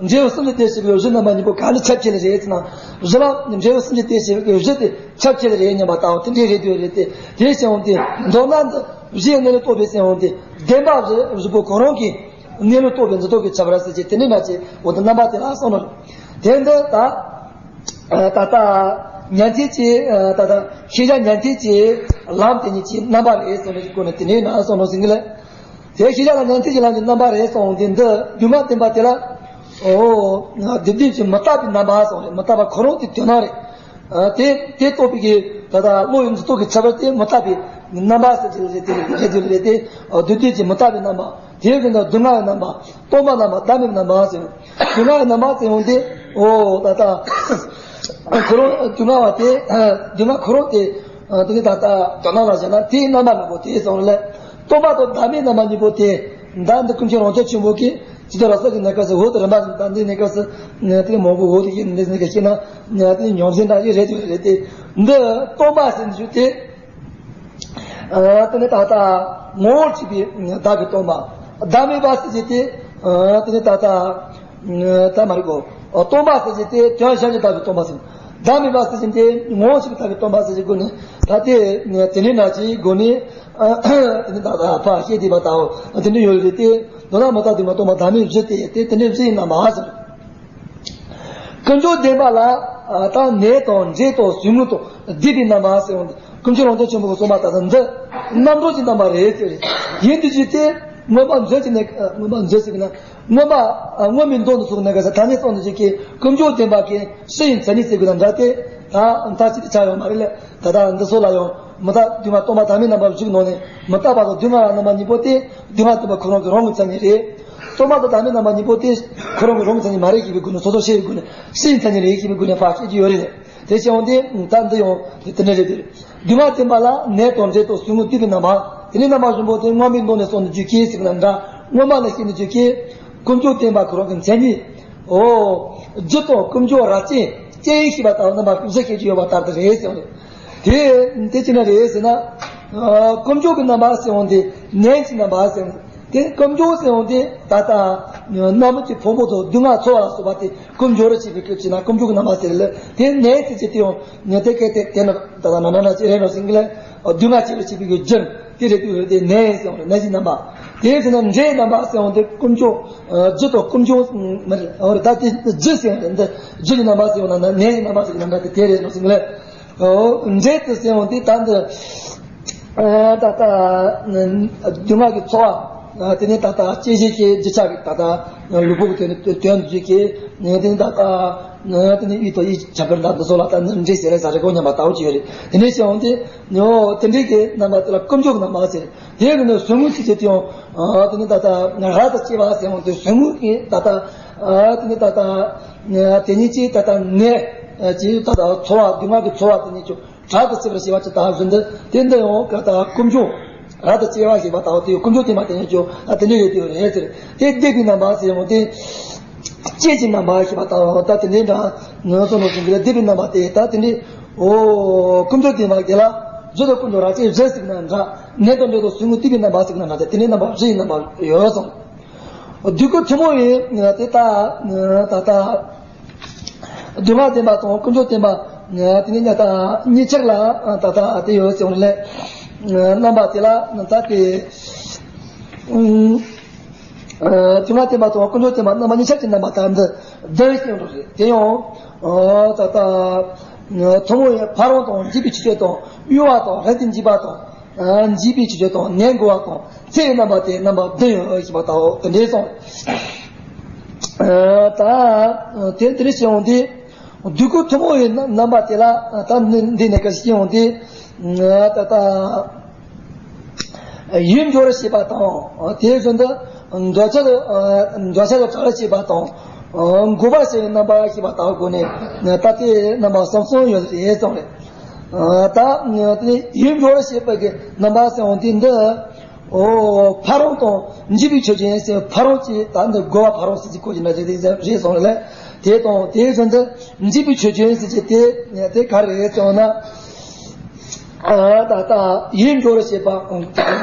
འབྲས་བུ་གསུམ་གྱི་དོན་བྱེད་པའི་གཞི་རྣམ་པ་གཉིས་པོ་ག་ནས་ཁྱབ་ཆེ་ལ་རེད་ཟེར་ན། གཞི་ལ་འབྲས་བུ་གསུམ་གྱི་དོན་བྱེད་པའི་གཞི་དེ་ཁྱབ་ཆེ་ལ་རེད་སྙམ་པ་ལྟ་བུ་དེ་འདྲའི་རེད་འདོད་རེད་དེ། དེ་བྱས་འོང་དུས་མདོར་ན་འདི་གཞི་ཡི་གནས་ལུགས་རྟོགས་པའི་ཟེར་འོང་དུས་བདེན་པ་བཞི་བཞི་པོ་ཁོ་རང་གི་གནས་ལུགས་རྟོགས་པའི་འཛིན་རྟོག་གི་ཁྱད་པར་ཟེར་གྱི་དེ་འདྲའི་མ་བྱས་འོ་དེ་རྣམ་པ་དེ་ལ་གསུངས་ནོ། དེ་འདི་ད། ད་ལྟ་ཉན་ཐོས་ཀྱི་ད་ལྟ་ཤེས་བྱ་ཉན་ཐོས་ཀྱི་ལམ་དེ་ཉིད་ཀྱི་རྣམ་པ་རེད་གསུངས་ནས་སྐོར་ནས་དེ་ནས་ན་གསུངས་ནོ་ཟིན་གི་ལ། དེ་ཤེས་བྱ་ལ་ཉན་ཐོས་ཀྱི་ལམ་གྱི་རྣམ་པ་རེད་གསུངས་དེ་འདི་སྡུག་བསྔལ་བདེན་པ་དེ་ལ། ཨོ། སྡུག་བདེན་གྱི་མུ་སྟེགས་པའི་རྣམ་པ་གསུངས་རེད། མུ་སྟེགས་པ་ཁོ་རང་དེ་དོན་སྣང་རེད། དེ་དེ་རྟོགས་པའི་གི་ད་ལྟ་བློ་ཡི་འཛིན་རྟོག་གི་ཁྱད་པར་དེ་མུ་སྟེགས་པའི་རྣམ་པ་ཟེར་གྱི་རེད་དེ་རེད་དེ་རེད་དེ། སྡུག་བདེན་གྱི་མུ་སྟེགས་པའི་རྣམ་པ། དེའི་རིང་ལ་སྡུག་བསྔལ་གྱི་རྣམ་པ། སྟོང་པ་རྣམ་པ་བདག་མེད་རྣམ་པ་ཟེར། སྡུག་བསྔལ་གྱི་རྣམ་པ་ཟེར་འོང་དེ། ཨོ་ད་ལྟ། ཁོ་རང་སྡུག་བསྔལ་བ་དེ། སྡུག་བསྔལ་ཁོ་རང་དེ། དེ་ནི་ད་ལྟ་དོ་སྣང་ལ་བཞག་ན་དེའི་རྣམ་པ་རྣམ་པ་དེ་ཟེར་ལ། སྟོང་པ་དང་བདག་མེད་རྣམ་པ་གཉིས་པོ་དེ། ད་འདི་ཀུན་མཁྱེན་རང་རྒྱལ་ཆེན་པོ་གིས་ཇི་ལྟར་ར་ས་ཀྱི་གནས་སྐབས་སུ་འོ་དེ་རིམ་པ་བཞིན་ད་འདི་གནས་སྐབས་སུ། དེ་མང་པོ་འོ་དེ་ཡིན་འདི་ནས་ཀྱི་ཤེས་ན། དེ་ཉམས་ཟིན་འདྲ་ཞིག་རེད་དེ་རེད་དེ། འདི་སྟོང་པ་ཟེར་འཇུག་དེ། དེ་ནི་ད་ལྟ་ངོ་བོར་གྱུར་པའི་བདག་གི་སྟོང་པ། བདག་མེད་པ་ཟེར་གྱི་དེ། དེ་ནི་ད་ལྟ་ད་མ་རེད་གོ། སྟོང་པ་ཟེར་གྱི་དེ་དོན་གཞན་གྱི་བདག་གི་སྟོང་པ་ཟེར། བདག་མེད་པ་ཟེར་བཞིན་དེ་ངོ་བོ་ཆོད་པའི་ཐབས་ཀྱིས་སྟོང་པ་ཟེར་གྱི་སྒོ་ནས། ད་དེ་དེ་འདྲའི་ནང་གི་སྒོ་ནས་དེ་ནི་ད་ད་ཕར་བཤད་བསྡད་པ་དང་། དེ་འདྲ་ཡོད་རེད་དེ། མདོར་ན་མི་རྟག་སྡུག་བསྔལ་སྟོང་པ་བདག་མེད་བཞི་སྟེ། དེ་དེ་འདྲའི་བཞི་ཡི་རྣམ་པ་ཟེར། ཀུན་འབྱུང་བདེན་པ་ལ་ད་ནད་དང་འདྲེ་དང་ཟུག་རྔུ་དང་སྡིག་པའི་རྣམ་པ་ཟེར་བ་འདི། ཀུན་མཆོག་རང་བྱུང་ཆེན་པོ་གི་གསུངས་པ་ལྟར་འདི་རྣམ་གྲངས་ཀྱི་རྣམ་པ་རེད་ཟེར། ཡིན་དུས་ཀྱི་དེ་མངོན་པ་མཛོད་ཀྱི་ནས། མངོན་པ་མཛོད་ཟེར་གྱི་ན། མངོན་པ། ཨ། མངོན་པའི་མདོ་འདི་ཚོ་གི་ནང་གི་ས་ཐ་སྙད་ཙམ་དུ་བྱེད་ཀྱི། ཀུན་འབྱུང་བདེན་པ་གི་སྤྱི་ཡི་མཚན་ཉིད་ཟེར་དགོས་དང་འདྲ་སྟེ། ད་མཐའ་གཅིག་ཏུ་ཆགས་ཡོད་མ་རེད་ལ། ད་ལྟ་འདི་ཚོ་ལ་ཡང་མི་རྟག་སྡུག་བསྔལ་སྟོང་པ་བདག་མེད་རྣམ་པ་བཞིའི་ནང་ནས། མི་རྟག་པ་དང་སྡུག་བསྔལ་བ་རྣམ་པ་གཉིས་པོ་དེ་སྡུག་བསྔལ་བདེན་པ་ཁོ་རང་གི་རང་གི་མཚན་ཉིད་རེད། སྟོང་པ་དང་བདག་མེད་རྣམ་པ་གཉིས་པོ་དེ་ཁོ་རང་གི་རང་གི་མཚན་ཉིད་མ་རེད་ཞེས་པའི་སྒོ་ནས། སོ་སོར་ཤེས་པའི་སྒོ་ནས། སྤྱི་ཡི་མཚན་ཉིད་རེད་ཞེས་པའི་སྒོ་ནས་ཕར་བཤད་ཀྱི་ཡོད་རེད། དེ་བྱས་ཡོང་དུས་ད་འདི་ཡང་དེ་འདྲ་རེད། དེ་རེད། སྡུག་བསྔལ་བདེན་པ་ལ་ནད་དང་འདྲེ་དང་ཟུག་རྔུ་སྡིག་པའི་རྣམ་པ། དེ་ནས་རྣམ་པ་བཞི་པོ་དེ་མངོན་པའི་མདོ་ནས་གསུངས་ནས་བརྗོད་ཀྱི་ཟེར་ན་འདྲ། མངོན་པ་ལ་བཤད་ནས་བརྗོད་ཀྱི། ཀུན་འབྱུང་བདེན་པ་ཁོ་རང་གི་མཚན་ཉིད། འོ། རྒྱུ་དང་ཀུན་འབྱུང་རབ་བཅས་སྤྱི་ཡི་ཞེས་པ་ལྟ་བུ་རྣམ་པ་བཞི་བཤད་ཀྱི་ཡོད་པ་ལྟར་དུ་རེད་ཟེར་བ་རེད། དེ་དེ་ཅི་འདྲ་རེད་ཟེར་ན། ཨ། ཀུན་འབྱུང་གི་རྣམ་པ་ཟེར་བ་དེ་ནད་ཀྱི་རྣམ་པ་ཟེར་བ། དེ་ཀུན་འབྱུང་ཟེར་བ་དེ་ད་ལྟ་རྣམ་སྨིན་གྱི་ཕུང་པོ་དང་སྡུག་བསྔལ་ཚོར་བ་ལ་སོགས་པ་དེ་ཀུན་འབྱུང་རེད་ཅེས་པའི་སྐད་ཅིག་ན་ཀུན་འབྱུང་གི་རྣམ་པ་ཟེར་ལ། དེ་ནད་ཟེར་གྱི་དེ་ཡང་ནད་དེ་སྐད་དེ་དེ་ན་ད་ལྟ་ན་ན་ན་ཅི་རེད་ནོ་ཟེར་གྱི་ལ། སྡུག་བསྔལ་སྐྱེ་བར་བྱེད་པའི་རྒྱུ། དེ་རེད་དུས་རེད་དེ་ནད་ཟེར་བ་རེད། ནད་ཀྱི་རྣམ་པ། དེ་ཟེར་ན་འདྲེའི་རྣམ་པ་ཟེར་བ་དེ་ཀུན་འབྱུང་། རྒྱུ་དང་ཀུན་འབྱུང་མ་རེད། འོ་རེད། ད་དེ་རྒྱུ་ཟེར་བ་རེད། འདི་རྒྱུ་ཡི་རྣམ་པ་ཟེར་བ་ན་ནད་ཀྱི་རྣམ་པ་ཟེར་གྱི་རྣམ་པ་དེ་དེ་རེད་ནོ་ཟེར་གྱི་ལ། འོ། འདྲེ་དེ་ཟེར་བ་དེ་ད་འདི། ཨ། ད་ལྟ་སྡུག་བསྔལ་གྱི་ཚོར་བ། དེ་ནས་ད་ལྟ་སྐྱེ་བྱེད་ཀྱི་རྒྱུ་ཆ་གི་ད་ལྟ་ལུས་པོ་གི་དོན་དོན་བརྗོད་ཀྱི། དེ་ནས་ད་ལྟ་དེ་ནས་ཡིད་དང་ཡིད་ཁྱབ་པར་འདུ་འདུ་སོགས་ལ་ད་འདྲེ་ཟེར་རེད་ཟེར་རེད་གོ་སྙམ་པ་ལྟ་བུ་ཅིག་ཡོད་རེད། དེ་ནས་བྱུང་སྟེ་ནི་དེ་འདྲའི་གི་རྣམ་པ་དེ་ལ་ཀུན་འབྱུང་གི་རྣམ་པ་ཟེར། དེ་གི་ནི་ཟུག་རྔུ་ཟེར་གྱི་དེ་ཡང་དེ་ནས་ད་ལྟ་རབ་ཏུ་སྐྱེ་བ་ཟེར་བ་དེ་ཟུག་རྔུ་གི་ད་ལྟ་དེ་ནས་ད་ལྟ་དེ་ཉིད་ཀྱི་ད་ལྟ་ནད་ཀྱི་ད་ལྟ་ཚོར་བ། སྡུག་བསྔལ་གྱི་ཚོར་བ་དེ་ཉིད་ཀྱང་རབ་ཏུ་སྐྱེ་བར་བྱེད་པ་ཅིག་ལྟ་བུ་འདི། དེ་འདི་ཡང་ཀ་ད་ཀུན་འབྱུང་རབ་ཏུ་སྐྱེ་བ་ཞེས་པ་ལྟ་བུ་དེ་ཀུན་འབྱུང་བདེན་པ་དེ་ཉིད་ཀྱང་ད་དེ་འདྲ་ཡོད་དེ་ཡོད་རེད་ཟེར། དེ་སྡིག་པའི་རྣམ་པ་ཟེར་ཡང་དེ་སྤྱི་ཡི་རྣམ་པ་ཞེས་པ་ལྟ་བུ་ད་དེ་འདྲའི་འདྲ་ངོས་སོ་ནོ་ཟེར་གྱི་རེད། སྡིག་པའི་རྣམ་པ་དེ་ད་དེ་འདྲའི། འོ། ཀུན་འབྱུང་བདེན་པ་དེ་ལ་རྒྱུ་དང་ཀུན་འབྱུང་རབ་བཅས་བཞི་ཟེར་ན་འདྲ། ནད་དང་འདྲེ་དང་ཟུག་རྔུ་སྡིག་པའི་རྣམ་པ་ཟེར་ན་འདྲ། དེ་འདྲའི་རྣམ་པ་བཞི་ཡི་རྣམ་པ་ཡོད་ཙང་། སྡུག་ཀུན་ཐུན་མོང་བའི་དེ་ལྟ་ད་ལྟ། སྡུག་བསྔལ་བདེན་པ་དང་ཀུན་འབྱུང་བདེན་པ་དེ་ནི་ད་ལྟ་གཉིས་ཆར་ལ་ད་ལྟ་དེ་ཡོད་ཟེར་བ་ལས། རྣམ་པ་དེ་ལ་ད་དེ། སྡུག་བསྔལ་བདེན་པ་དང་ཀུན་འབྱུང་བདེན་པ་རྣམ་པ་གཉིས་ཆར་གྱི་རྣམ་པ་དང་འདི་བདུན་ཞིག་འགྲོ་རེད། དེ་ཡང་ད་ལྟ་ཐུན་མོང་བའི་ཕ་རོལ་དང་འཇིགས་པའི་ཆོས་ཅན་དང་། གཡོ་བ་དང་རབ་ཏུ་འཇིགས་པ་དང་། འཇིགས་པའི་ཆོས་ཅན་དང་ནད་འགོ་བ་དང་། ཚེ་ཡི་རྣམ་པ་དེ་རྣམ་པ་བདུན་ཡོད་ཞེས་པ་ལྟ་བུ་དེ་འདྲའི་གསུངས། ད་དེ་དེ་རེ་ཞེས་འོང་དུས། སྡུག་ཀུན་ཐུན་མོང་བའི་རྣམ་པ་དེ་ལ་ད་འདི་འདི་ནས་ཀ་ཞེས་འོང་དུས། ད་ལྟ་ཡིད་འགྱུར་བར་བྱེད་པ་དང་། དེ་བཞིན་དུ་འདོད་ཆགས་འདོད་ཆགས་དང་བྲལ་བར་བྱེད་པ་དང་། འགོག་པར་བྱེད་པའི་རྣམ་པ་ཞེས་པ་ལྟ་བུ་སྒོ་ནས་ད་ལྟའི་རྣམ་པ་གསུམ་གསུམ་ཡོད་རེད་གསུངས་རེད། ད་ཡིད་འགྱུར་བར་བྱེད་པའི་གི་རྣམ་པ་ཟེར་འོང་དུས་འདི། འོ། ཕ་རོལ་དང་འཇིགས་པའི་ཆོས་ཅན་ཟེར། ཕ་རོལ་གྱི་ད་འདི་འགོ་བ་ཕ་རོལ་ཟེར་གྱི་གོ་གི་ན་རེད་རེད་གསུངས་རེད་ལ། དེ་དང་དེ་བཞིན་དུ་འཇིགས་པའི་ཆོས་ཅན་ཟེར་གྱི་དེ་དེ་ག་རེ་རེད་ཟེར་ན། ད་ལྟ་ཡིད་འགྱུར་བར་བྱེད་པ།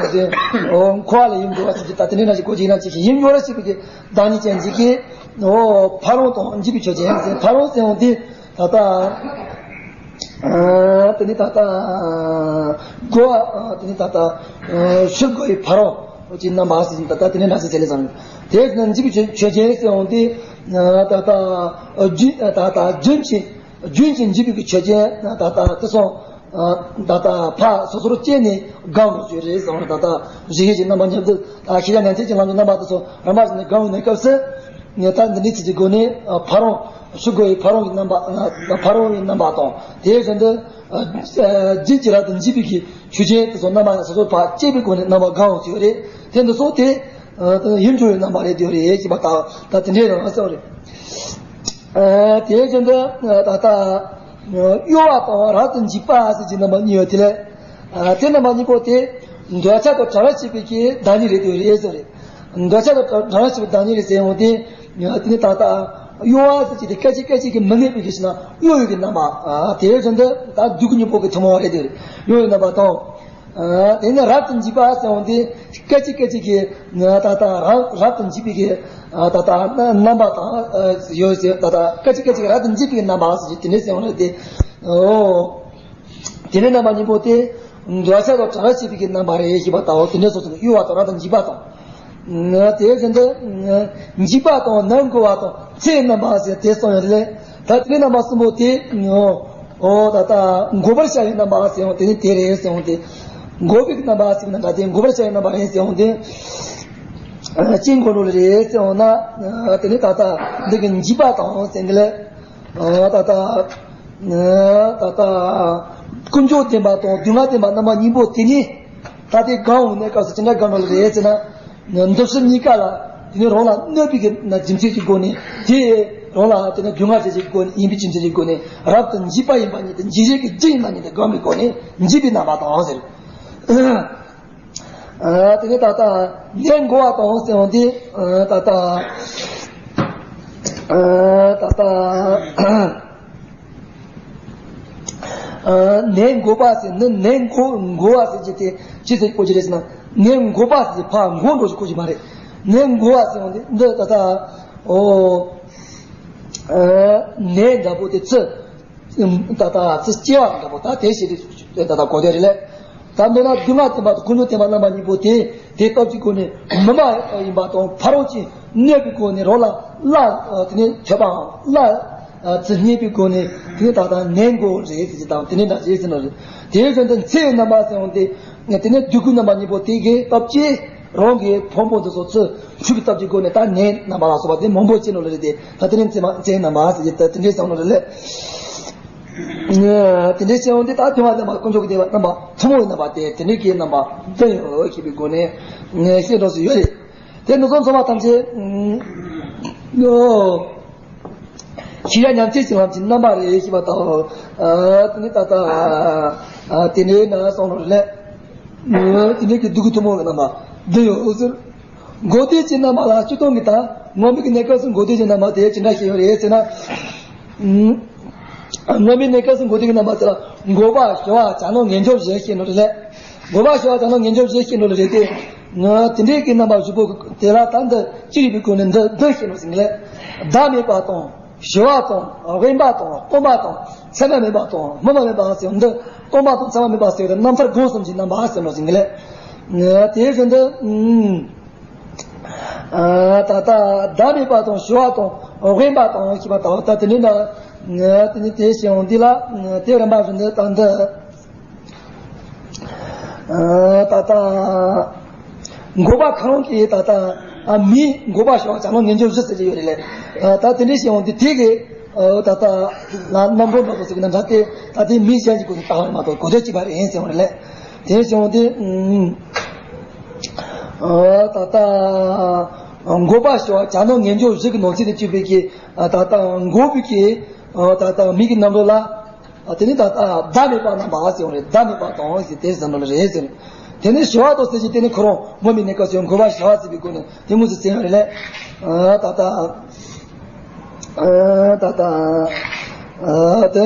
འོ། འཁོར་བ་ལ་ཡིད་འགྱུར་བ་ཟེར་གྱི་ད་དེ་འདྲ་ན་ཞིག་གོ་གི་ན་ཅིག་ཡིད་འགྱུར་བར་བྱེད་པའི་གི་བདག་ཉིད་ཅན་ཅིག་གིས། འོ། ཕ་རོལ་དང་འཇིགས་པའི་ཆོས་ཅན་ཟེར། ཕ་རོལ་ཟེར་འོང་དུས། ད་ལྟ། ཨ། དེ་ནི་ད་ལྟ། འགོ་བ། དེ་ནི་ད་ལྟ། ཤུགས་སྒོ་ཡི་ཕ་རོལ་གྱི་རྣམ་པ་ཟེར་ད་ལྟ་དེ་ནི་འདྲ་ཟེར་ཟེར་ལེ་ཙང་། དེ་ནི་འཇིགས་པའི་ཆོས་ཅན་ཟེར་འོང་དུས། ད་ལྟ། རྒྱུན། ད་ལྟ་རྒྱུན་གྱི། རྒྱུན་གྱི་འཇིགས་པའི་ཆོས་ཅན་ད་ལྟ་དེ་སོང་། ད་ལྟ་ཕར་སོ་སོར་བཅད་ནས་སྒོམ་དགོས་ཀྱི་རེད་ཟེར་བ། ད་ལྟ་གཞི་ཤེས་ཀྱི་རྣམ་པ་ཉིད་དུ། ད་ཤེས་བྱ་ཉན་ཐོས་ཀྱི་ལམ་གྱི་རྣམ་པ་དེ་ཚོ་རིམ་པ་བཞིན་དུ་སྒོམ་ཡོང་བའི་སྐབས་སུ། ད་འདི་འདྲའི་ཚིག་གི་སྒོ་ནས་ཕ་རོལ། ཤུགས་སྒོ་ཡི་ཕ་རོལ་གྱི་རྣམ་པ། ཕ་རོལ་གྱི་རྣམ་པ་དང་། དེ་བཞིན་དུ་རྒྱུན་གྱི་རབ་ཏུ་འཇིགས་པའི་གི་ཆོས་ཅན་དེ་ཚོ་རྣམ་པ་སོ་སོར་ཕར་བཅད་པའི་སྒོ་ནས་རྣམ་པ་སྒོམ་ཡོང་ཡོད་རེད། དེ་འདི་ཚོ་དེ་ཡིད་འགྱུར་བའི་རྣམ་པ་རེད་དེ་ཡོད་རེད་ཅེས་པ་ད་ད་དེ་འདྲའི་རང་ཟེར་བ་རེད། དེ་བཞིན་དུ་ད་ལྟ་གཡོ་བ་དང་རབ་ཏུ་འཇིགས་པ་ཟེར་གྱི་རྣམ་པ་གཉིས་ཡོད་དེ་ལས། དེ་རྣམ་པ་གཉིས་པོ་དེ་འདོད་ཆགས་དང་བྲལ་བར་བྱེད་པའི་གི་བདག་ཉིད་རེད་དེ་རེད་ཟེར་རེད། འདོད་ཆགས་དང་བྲལ་བར་བྱེད་པའི་བདག་ཉིད་རེད་ཟེར་འོང་དུས། དེ་ནི་ད་ལྟ་གཡོ་བ་ཟེར་གྱི་དེ་སྐད་ཅིག་སྐད་ཅིག་གིས་མི་གནས་པའི་གི་ཞེ་ན་གཡོ་ཡོད་ཀྱི་རྣམ་པ། དེ་བཞིན་དུ་ད་སྡུག་གི་གཉེན་པོ་གི་ཐུན་མོང་བ་རེད་དེ་རེད། གཡོ་ཡི་རྣམ་པ་དང་། དེ་ནས་རབ་ཏུ་འཇིག་པ་ཟེར་འོང་དེ་སྐད་ཅིག་སྐད་ཅིག་གིས་ད་ལྟ་རབ་རབ་ཏུ་འཇིག་པའི་གི་ད་ལྟ་རྣམ་པ་དང་ཡོད་ཟེར། ད་ལྟ་སྐད་ཅིག་སྐད་ཅིག་གིས་རབ་ཏུ་འཇིག་པའི་རྣམ་པ་ཟེར་གྱི་དེ་འདྲ་ཟེར་འོང་རེད་དེ། ཨོ། དེ་ནས་རྣམ་པ་གཉིས་པོ་དེ་འདོད་ཆགས་དང་བྲལ་བྱེད་པའི་གི་རྣམ་པ་རེད་ཞེས་པ་དང་། དེ་འདྲ་སོགས་སུ་གཡོ་བ་དང་རབ་ཏུ་འཇིག་པ་དང་། དེ་བཞིན་དུ་འཇིགས་པ་དང་ནད་འགོ་བ་དང་ཚེའི་རྣམ་པ་ཟེར་དེ་གསུངས་ཡོད་རེད། ད་དེ་རྣམ་པ་གསུམ་པོ་དེ་ཨོ་ད་ལྟ་འགོག་པར་བྱ་བའི་རྣམ་པ་ཟེར་འོང་དེ་ནི་དེ་རེད་ཟེར་འོང་དེ། འགོག་པའི་རྣམ་པ་ཟེར་ན་ད་དེ་འགོག་པར་བྱ་བའི་རྣམ་པ་རེད་ཟེར་འོང་དེ། ཅི་འགོག་ནོ་རེད་ཟེར་འོང་ན། དེ་ནི་ད་ལྟ་འདི་གི་འཇིགས་པ་དང་ཟེར་འདི་ལས། ད་ལྟ་ད་ལྟ་ཀུན་འབྱུང་བདེན་པ་དང་སྡུག་བསྔལ་བདེན་པ་རྣམ་པ་གཉིས་པོ་དེ་ནི་ད་ལྟའི་གང་འོང་ནས་སྐབས་སུ་ཅི་འདྲ་གང་འགྲོ་ལ་རེད་ཟེར་ན། འདི་ཕྱི་གཉིས་ཀ་ལ་དེ་ནི་རང་ལ་གནོད་པའི་གི་ན་རྒྱུ་མཚན་གྱི་སྒོ་ནས། དེ་རང་ལ་དེ་ནི་སྡུག་བསྔལ་བྱེད་ཀྱི་སྒོ་ནས་ཡིན་པའི་རྒྱུ་མཚན་གྱི་སྒོ་ནས་རབ་ཏུ་འཇིགས་པ་ཡིན་པ་ཉིད་དུ་འཇིགས་བྱེད་ཀྱི་རྒྱུ་ཡིན་པ་ཉིད་དུ་སྒོམ་པའི་སྒོ་ནས་འཇིགས་པའི་རྣམ་པ་དང་ཟེར། དེ་ནས་ད་ལྟ་ནད་འགོ་བ་དང་ཟེར་འོང་དེ། ད་ལྟ་ད་ལྟ་ནད་འགོ་པ་ཟེར་ནི་ནད་འགོ་འགོ་བ་ཟེར་གྱི་དེ་ཅི་ཟེར་གོ་གི་རེད་ཟེར་ན། ནད་འགོ་པ་ཟེར་ཕ་འགོ་འགྲོ་ཞིག་གོ་གི་མ་རེད། ནད་འགོ་བ་ཟེར་འོང་དེ་འདི་ད་ལྟ་ཨོ་ནད་འདྲ་པོ་དེ་ཚུ། ད་ལྟ་ཚུ་སྐྱེ་བ་འདྲ་པོ་ད་དེ་ཞིག་རེད། ད་ལྟ་གོ་དེ་རེད་ལས། ད་མདོར་ན་སྡུག་བསྔལ་བདེན་པ་དང་ཀུན་འབྱུང་བདེན་པ་རྣམ་པ་གཉིས་པོ་དེ་དེ་སྟོབས་ཀྱི་སྒོ་ནས་མི་མ་ཡིན་པ་དང་ཕ་རོལ་གྱི་གནོད་པའི་སྒོ་ནས་རོགས་ལ་བླ་དེ་ནས་ཐོས་པའམ་བླ་ཚུ་རྙེད་པའི་སྒོ་ནས་དེ་ནས་ད་ལྟ་ནད་འགོ་རེད་ཟེར་གྱི་དང་དེ་ནས་འདྲ་ཞིག་ཟེར་ནོ་རེད། དེ་བཞིན་དུ་ཚེའི་རྣམ་པ་ཟེར་འོང་དེ་དེ་ནས་སྡུག་ཀུན་རྣམ་པ་གཉིས་པོ་དེ་གའི་སྟོབས་ཀྱིས་རང་གི་ཕུང་པོ་འདི་ཚོ་ཚུ་འཁྲུག་གི་སྟོབས་ཀྱི་སྒོ་ནས་ད་ནད་རྣམ་པ་ལ་སོགས་པ་དེ་མང་པོ་སྐྱེ་ནོ་ལ་རེད་དེ། ད་དེ་ནས་ཚེ་མ་ཚེའི་རྣམ་པ་ཟེར་གྱི་ད་དེ་འདྲའི་བསམ་ནོ་རེད་ལས། དེ་འདྲའི་སྐྱེ་བོ་འདི་དག་དུས་མ་དམ་པ་དཀོན་མཆོག་གི་བདེ་བ་རྣམ་པ་ཐུན་མོང་བའི་རྣམ་པ་སྟེ་དེ་འདྲའི་སྐྱེ་རྣམ་པ་བདུན་ཡོད་ཞེས་པའི་སྒོ་ནས་ཤེས་འགྲོ་སུ་ཡོད་རེད། དེ་ནི་ཚོ་ཚང་མ་ཐམས་ཅད་ཤེས་རབ་ཉམས་བྱེད་ཀྱི་ལམ་གྱི་རྣམ་པ་རེད་ཞེས་པ་དང་། དེ་ནི་ད་ལྟ་དེ་འདྲའི་ན་སོང་རོ་ལས། དེ་འདྲའི་གི་སྡུག་གི་ཐུན་མོང་གི་རྣམ་པ་བདུན་ཡོད་ཟེར། འགོག་བདེན་གྱི་རྣམ་པ་ལ་སྤྱིར་བཏང་གི་དང་སྔོན་མའི་གནས་སྐབས་སུ་འགོག་བདེན་གྱི་རྣམ་པ་དེ་ཅི་འདྲ་ཞིག་ཡོད་རེད་ཟེར་ན། སྔོན་མའི་གནས་སྐབས་སུ་འགོག་བདེན་གྱི་རྣམ་པ་དེ་ལ་འགོག་པ་ཞི་བ་བྱ་ནོམ་ངེས་འབྱུང་བཞི་ཞེས་ནོ་རེད། འགོག་པ་ཞི་བ་བྱ་ནོམ་ངེས་འབྱུང་བཞི་ཞེས་ནོ་རེད་དེ། དེ་འདྲའི་གི་རྣམ་པ་བཞི་པོ་དེ་ལ་ད་འདི་ཅི་རིགས་པའི་སྒོ་ནས་འདི་འདི་ཞེས་ནོ་ཟིན་ལས། བདག་མེད་པ་དང་ཞི་བ་དང་དབེན་པ་དང་སྟོང་པ་དང་མཚན་མ་མེད་པ་དང་སྨིན་མ་མེད་པ་ཟེར་འདི་སྟོང་པ་དང་མཚན་མ་མེད་པ་ཟེར་བའི་རྣམ་ཐར་སྒོམ་གསུམ་གྱི་རྣམ་པ་ཟེར་ནོ་ཟིན་ལས། དེ་བཞིན་དུ། ད་ལྟ་བདག་མེད་པ་དང་ཞི་བ་དང་དབེན་པ་དང་ཞེས་པ་དང་ད་དེ་ནི་ན་དེ་ནི་དེ་ཞེས་འོང་འདི་ལ་དེ་རིམ་པ་བཞིན་དུ་ད་འདི་ད་ལྟ་འགོག་པ་ཁ་རང་གི་ད་ལྟ་མི་འགོག་པ་ཞི་བ་བྱ་ནོམ་ངེས་འབྱུང་བཞི་ཟེར་གྱི་ཡོད་རེད་ལས། ད་དེ་འདྲ་ཞེས་འོང་འདི་དེ་གི་ད་ལྟ་ལ་རྣམ་པར་འགྲོ་དང་ཟེར་གྱི་ན་འདྲ་སྟེ་ད་དེ་མི་གཞན་གྱི་སྒོ་ནས་བཏང་བ་མ་གཏོགས་གོ་ཐོས་གཅིག་པ་རེད་ཟེར་བ་རེད་ལས། དེ་ཞེས་འོང་འདི། ད་ལྟ་འགོག་པ་ཞི་བ་བྱ་ནོམ་ངེས་འབྱུང་བཞི་གི་ནང་ཚན་དུ་གྱུར་པའི་གི་ད་ལྟ་འགོག་པའི་གི་ད་ལྟ་མི་གི་རྣམ་རོལ་ལ། དེ་ནི་ད་ལྟ་བདག་མེད་པ་རྣམ་པ་ཟེར་བ་རེད། བདག་མེད་པ་དང་ཟེར་དེ་ཟེར་ནོ་ལ་རེད་ཟེར། དེ་ནི་ཞི་བ་དང་ཟེར་གྱི་དེ་ནི་ཁོ་རང་སྔོན་མའི་གནས་སྐབས་སུ་འགོག་པ་ཞི་བ་ཟེར་བའི་སྒོ་ནས་དེ་མུ་ཟེར་ཟེར་བ་རེད་ལས། ད་ལྟ། ད་ལྟ།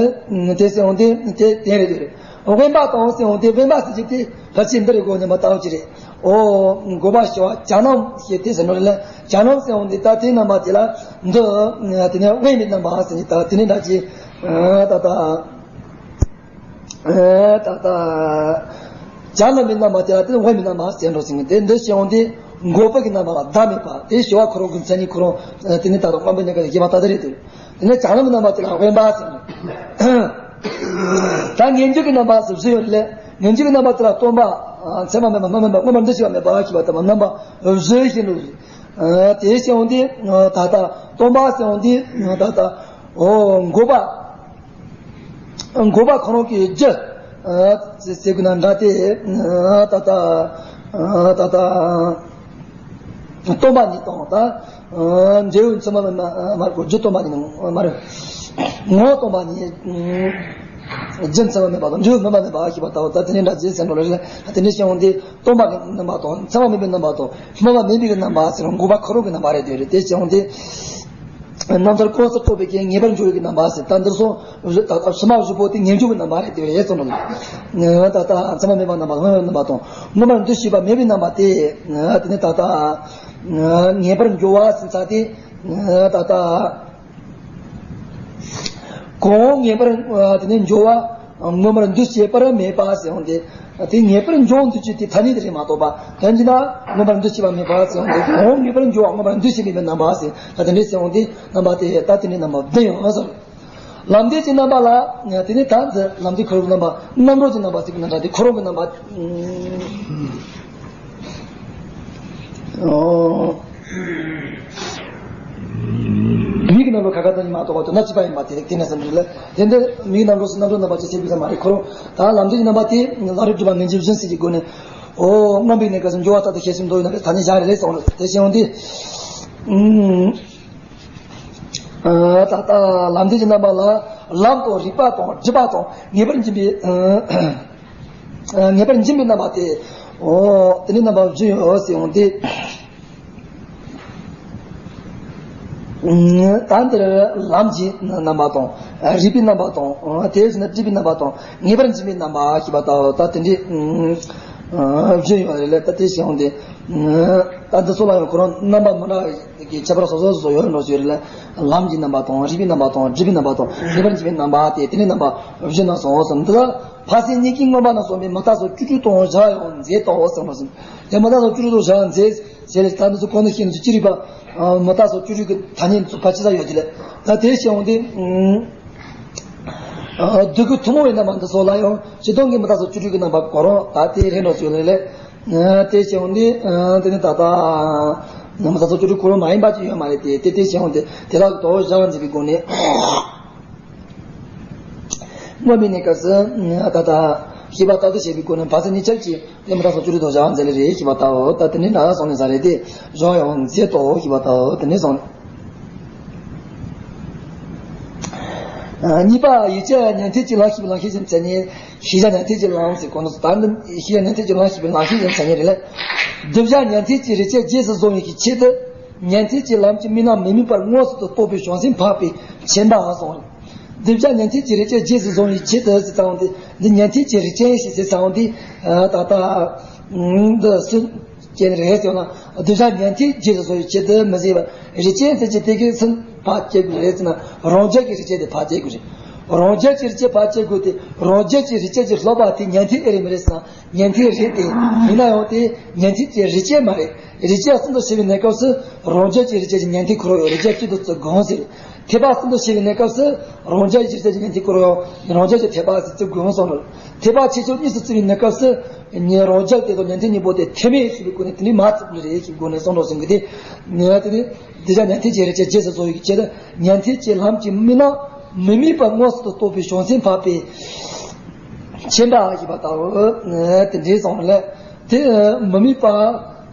དེ་དེ་ཟེར་འོང་དེ་དེ་དེ་རེད་དེ་རེད། དབེན་པ་དང་ཟེར་འོང་དེ་དབེན་པ་ཟེར་གྱི་དེ་ཕལ་ཆེར་འདི་རེད་གོ་ནས་མ་བལྟ་བ་ཅི་རེད། ཨོ། འགོག་པ་ཞི་བ་བྱ་ནོམ་ཞེས་དེ་ཟེར་ནོ་རེད་ལ། བྱ་ནོམ་ཟེར་འོང་དེ་ད་དེ་རྣམ་པ་དེ་ལ་འདི་དེ་ནས་དབེན་པའི་རྣམ་པ་ཟེར་གྱི་ད་དེ་ནས་འདྲ་ཅི། ད་ལྟ། ད་ལྟ། བྱ་ནོམ་གྱི་རྣམ་པ་དེ་ལ་དེ་དབེན་པའི་རྣམ་པ་ཟེར་འགྲོ་ཟིན་གྱི་དེ་འདི་ཞེས་འོང་དེ་འགོག་པའི་གི་རྣམ་པ་ལ་བདག་མེད་པ་དེ་ཞི་བ་ཁོ་རང་གི་མཚན་ཉིད་ཁོ་རང་དེ་ནི་ད་དུང་དབེན་པའི་གནས་སྐབས་ཀྱི་དབྱེ་བ་ད་ལྟ་རེད་དེ། དེ་ནས་བྱ་ནོམ་གྱི་རྣམ་པ་དེ་ལ་དབེན་པ་ཟེར། ད་ངེས་འབྱུང་གི་རྣམ་པ་ཟེར་བཞི་ཡོད་ལས། ངེས་འབྱུང་གི་རྣམ་པ་དེ་ལ་སྟོང་པ། མཚན་མ་མེད་པ་སྨིན་མ་མེད་པ་མངོན་པར་འདུ་བྱེད་པ་མེད་པ་ཞེས་པ་དེ་མ་རྣམ་པ་བཞི་ཞེས་འགྲོ་ཟིན། དེ་ཞེས་འོང་དེ་ད་ལྟ་སྟོང་པ་ཟེར་འོང་དེ་ད་ལྟ་འོ་འགོག་པ། འགོག་པ་ཁོ་རང་གི་རྒྱུ་ཟེར་དགོས་ན་འདྲ་སྟེ། ད་ལྟ་ད་ལྟ་སྟོང་པ་ཉིད་དང་ད་འབྲས་བུ་མཚན་མ་མེད་མ་རེད་གོ། རྒྱུ་སྟོང་པ་ཉིད་མ་རེད། ངོ་བོ་སྟོང་པ་ཉིད། རྒྱུ་མཚན་མ་མེད་པ་དང་འབྲས་བུ་སྨིན་མ་མེད་པ་ཞེས་པ་ལྟ་བུ་ད་དེ་ནས་འདྲ་ཅི་ཟེར་འགྲོ་ལ་རེད། དེ་ནས་ཞེས་འོང་དེ་སྟོང་པ་གི་རྣམ་པ་དང་མཚན་མ་མེད་པའི་རྣམ་པ་དང་སྨིན་མ་མེད་པའི་རྣམ་པ་ཟེར་འགོག་པ་ཁོ་རང་གི་རྣམ་པ་རེད་དེ་རེད། དེ་ཞེས་འོང་དེ། རྣམ་ཐར་ཀུན་གསལ་རྟོགས་པའི་རྐྱེན་ངེས་པར་འབྱུང་བའི་རྣམ་པ་ཟེར། ད་འདིར་སོང་ཕྱི་མ་བཞི་པོ་དེ་ངེས་འབྱུང་གི་རྣམ་པ་རེད། དེ་རེད་ཙང་ལ། ད་ལྟ་མཚན་མ་མེད་པ་རྣམ་པ་དང་མངོན་པའི་རྣམ་པ་དང་མངོན་པར་འདུ་བྱེད་པ་མེད་པའི་རྣམ་པ་དེ། དེ་ནི་ད་ལྟ་ངེས་པར་འབྱུང་བ་ཟེར་ཚ་དེ་ད་ལྟ། གང་ངེས་པར་དེ་ནས་འབྱུང་བ་མངོན་པར་འདུ་བྱེད་པར་མེད་པ་ཟེར་འོང་དེ། དེ་ངེས་པར་འབྱུང་འདུ་བྱེད་དེ་ཐ་སྙད་དེ་རེད་མ་གཏོགས་པ། དོན་གྱིས་ན་མངོན་པར་འདུ་བྱེད་པ་མེད་པ་ཟེར་འོང་དེ། གང་ངེས་པར་འབྱུང་བ་མངོན་པར་འདུ་བྱེད་མེད་པའི་རྣམ་པ་ཟེར། ད་དེ་འདྲས་ཟེར་འོང་དེ། རྣམ་པ་དེ་ད་དེ་ནས་རྣམ་པ་བདུན་ཡོད་ཟེར། ལམ་འབྲས་ཀྱི་རྣམ་པ་ལ། དེ་ནས་ད་འདི་ལམ་འབྲས་འཁོར་བའི་རྣམ་པ། རྣམ་གྲོལ་གྱི་རྣམ་པ་ཟེར་གྱི་ན་འདྲ་དེ་འཁོར་བའི་རྣམ་པ། ཨོ། མིག་གི་རྣམ་གྲོལ་ཁ་ཁ་ཙམ་ཡིན་མ་གཏོགས་དོན་དག་གཅིག་པ་ཡིན་པ་དེ་རིགས་དེ་ནས་བསམ་གྱི་ལ། དེ་འདི་མིག་གི་རྣམ་གྲོལ་སོགས་རྣམ་གྲོལ་རྣམ་པ་ཅིག་ཟེར་དགོས་ས་མ་རེད་ཁོ་རང་། ད་ལམ་འབྲས་ཀྱི་རྣམ་པ་དེ་ལམ་རིམ་སྒྲུབ་པ་ངེས་འབྱུང་བཞིན་ཟེར་གྱི་སྒོ་ནས། ཨོ་སྔོན་པའི་གནས་སྐབས་སུ་འབྱུང་བ་ལྟར་དུ་ཤེས་བཞིན་དུ་ཡོད་ན་རེད། ཐ་སྙད་བཞག་རེད་ལས་སོང་རེད། དེ་བྱས་འོང་དུས། ད་ལྟ་ལམ་འབྲས་ཀྱི་རྣམ་པ་ལ་ལམ་དང་རིགས་པ་དང་སྒྲིབ་པ་དང་ངེས་པར་འབྱིན་པའི། ངེས་པར་འབྱིན་པའི་རྣམ་པ་སྟེ། འོ། དེ་ནི་རྣམ་པ་བཞི་ཡོད་ཟེར་འོང་སྟེ། ད་འདིར་ལམ་གྱི་རྣམ་པ་དང་། རིགས་པའི་རྣམ་པ་དང་། དེ་བཞིན་སྒྲིབ་པའི་རྣམ་པ་དང་ངེས་པར་འབྱིན་པའི་རྣམ་པ་ཞེས་པ་ལྟ་བུ་ད་དེ་འདྲའི་བཞི་ཡོད་རེད་ལ། ད་དེ་བཞི་འོང་སྟེ། ད་འདི་ཚོ་ལ་ཡང་ཁོ་རང་རྣམ་པ་མི་འདྲ་བའི་ཁྱད་པར་སོ་སོ་སོ་སོ་ཡོད་འགྲོ་ཞིག་རེད་ལ། ལམ་གྱི་རྣམ་པ་དང་རིགས་པའི་རྣམ་པ་དང་སྒྲིབ་པའི་རྣམ་པ་དང་ངེས་པར་འབྱིན་པའི་རྣམ་པ་སྟེ། དེ་ནི་རྣམ་པ་བཞི་ན་སོང་ཟེར། འདི་ལ་འཕགས་སེང་གཉིས་ཀྱིས་མངོན་པ་རྣམས་གསུངས་པའི་མི་རྟག་སོགས་བཅུ་དྲུག་དང་སྦྱར་ཡང་མཛད་དོ་གསུངས་པ་ཟེར། དེ་མི་རྟག་སོགས་བཅུ་དྲུག་དང་སྦྱར་ཡང་མཛད་ཟེར་ལ། ད་འདི་ཚོ་གོང་དུ་བཤད་ནས་ཅི་རིགས་པ། མི་རྟག་སོགས་བཅུ་དྲུག་གི་ཐ་སྙད་ཚོ་ཕར་ཅི་ཙམ་ཡོད་དེ་ལ། ད་དེ་བཤད་འོང་དུས། བདུད་ཀྱི་ཐུན་མོང་བའི་རྣམ་པ་འདི་ཚོ་ལ་ཡང་སྤྱི་སྟོང་གི་མི་རྟག་སོགས་བཅུ་དྲུག་གི་རྣམ་པ་གོ་རང་ད་དེ་རེད་འགྲོ་ཞིག་ལ་ལས། དེ་བྱས་འོང་དུས། དེ་ནི་ད་ལྟ། མི་རྟག་སོགས་བཅུ་དྲུག་གོ་རང་མ་ཡིན་པ་ཅིག་ཡོད་མ་རེད་དེ། དེ་དེ་བྱས་འོང་དུས་དེ་དག་གི་དོན་བཞག་མཛད་པའི་སྒོ་ནས། སྔོན་མའི་གནས་སྐབས་སུ་ད་ལྟ་ཤེས་པ་ལྟར་དུ་བྱས་པའི་སྒོ་ནས་འཕགས་སེང་གཉིས་ཆར་གྱིས་དེ་མི་རྟག་སོགས་བཅུ་དྲུག་དང་སྦྱར་མཛད་ལེ་རེད་ཞེས་པ་ལྟ་བུ། ད་དེ་ནི་ན་སོང་ནས་ས་རེད་དེ། སྦྱར་ཡང་མཛད་དོ་ཞེས་པ་ལྟ་བུ་དེ་ནི་སོང་། གཉིས་པ་ཡིད་ཆེས་ཉན་ཐོས་ཀྱི་ལམ་ཤེས་པའི་ལམ་ཤེས་ཀྱི་མཚན་ཉིད། ཤེས་བྱ་ཉན་ཐོས་ཀྱི་ལམ་ཟེར་གོ་ནོ་ད་འདི་ཤེས་བྱ་ཉན་ཐོས་ཀྱི་ལམ་ཤེས་པའི་ལམ་ཤེས་ཀྱི་མཚན་ཉིད་རེད་ལ། གདུལ་བྱ་ཉན་ཐོས་ཀྱི་རིགས་ཆད་རྗེས་སུ་བཟུང་བའི་ཆེད་དུ། ཉན་ཐོས་ཀྱི་ལམ་གྱི་དམིགས་རྣམ་མི་དམིགས་པར་དངོས་སུ་དུ་རྟོགས་པའི་བྱང་སེམས་འཕགས་པའི་མཁྱེན་པའང་གསུངས། གདུལ་བྱ་ཉན་ཐོས་ཀྱི་རིགས་ཆད་རྗེས་སུ་བཟུང་བའི་ཆེད་དུ་ཟེར་ཙང་དེ་འདི་ཉན་ཐོས་ཀྱི་རིགས་ཆད་ཞེས་ཟེར་ཙང་དེ། ད་ལྟ་འདི་སུ་ཅན་རེད་ཟེར་ན། གདུལ་བྱ་ཉན་ཐོས་རྗེས་སུ་བཟུང་བའི་ཆེད་དུ་མི་ཟེར་བ། རིགས་ཆད་ཟེར་གྱི་དེ་གའི་སུ་ཕར་བཅད་དགོས་རེད་ཟེར་ན། རང་རྒྱལ་གྱི་རིགས་ཆད་དེ་ཕར་བཅད་དགོས་རེད། རང་རྒྱལ་གྱི་རིགས་ཆད་ཕར་བཅད་དགོས་ཏེ། རང་རྒྱལ་གྱི་རིགས་ཆད་ཀྱི་ལྷག་པ་དེ་ཉན་ཐོས་ཨེ་རེད་མི་རེད་ཟེར་ན། ཉན་ཐོས་རེད་དེ། ཡིན་ན་ཡང་དེ་ཉན་ཐོས་ཀྱི་རིགས་ཆད་མ་རེད། རིགས་ཆད་གསུམ་དུ་ཕྱེ་བའི་གནས་སྐབས་སུ་རང་རྒྱལ་གྱི་རིགས་ཆད་ཀྱི་ཉན་ཐོས་ཁོ་རང་ཡོད། རིགས་ཆད་གཅིག་ཏུ་བརྩི་དགོས་ཟེར། ཐེག་པ་གསུམ་དུ་ཕྱེ་བའི་གནས་སྐབས་སུ་རང་རྒྱལ་གྱི་རིགས་ཆད་ཀྱི་ཉན་ཐོས་ཁོ་རང་ཡོད། རང་རྒྱལ་གྱི་ཐེག་པ་ཟེར་བརྩི་དགོས་གསུངས་རེད། ཐེག་པ་ཆེ་ཆུང་གཉིས་སུ་བརྩི་བའི་གནས་སྐབས་སུ་ཉན་རང་རྒྱལ་དེ་དང་ཉན་ཐོས་གཉིས་པོ་དེ་ཐེག་དམན་ཞེས་པའི་སྒོ་ནས་དེ་ནི་མ་བརྩི་དགོས་རེད་ཞེས་སྒོ་ནས་གསུངས་རོགས་ཟེར་གི་དེ། ངས་དེ་ནི་གདུལ་བྱ་ཉན་ཐོས་ཀྱི་རིགས་ཆད་རྗེས་སུ་བཟུང་བའི་ཆེད་དུ་ཉན་ཐོས་ཀྱི་ལམ་གྱི་དམིགས་རྣམ་མི་དམིགས་པར་དངོས་སུ་དུ་རྟོགས་པའི་བྱང་སེམས་འཕགས་པའི་མཁྱེན་པ་ཞེས་པ་ལྟ་བུ་དེ་འདྲའི་གསུངས་ལས། དེ་མི་དམིགས་པ།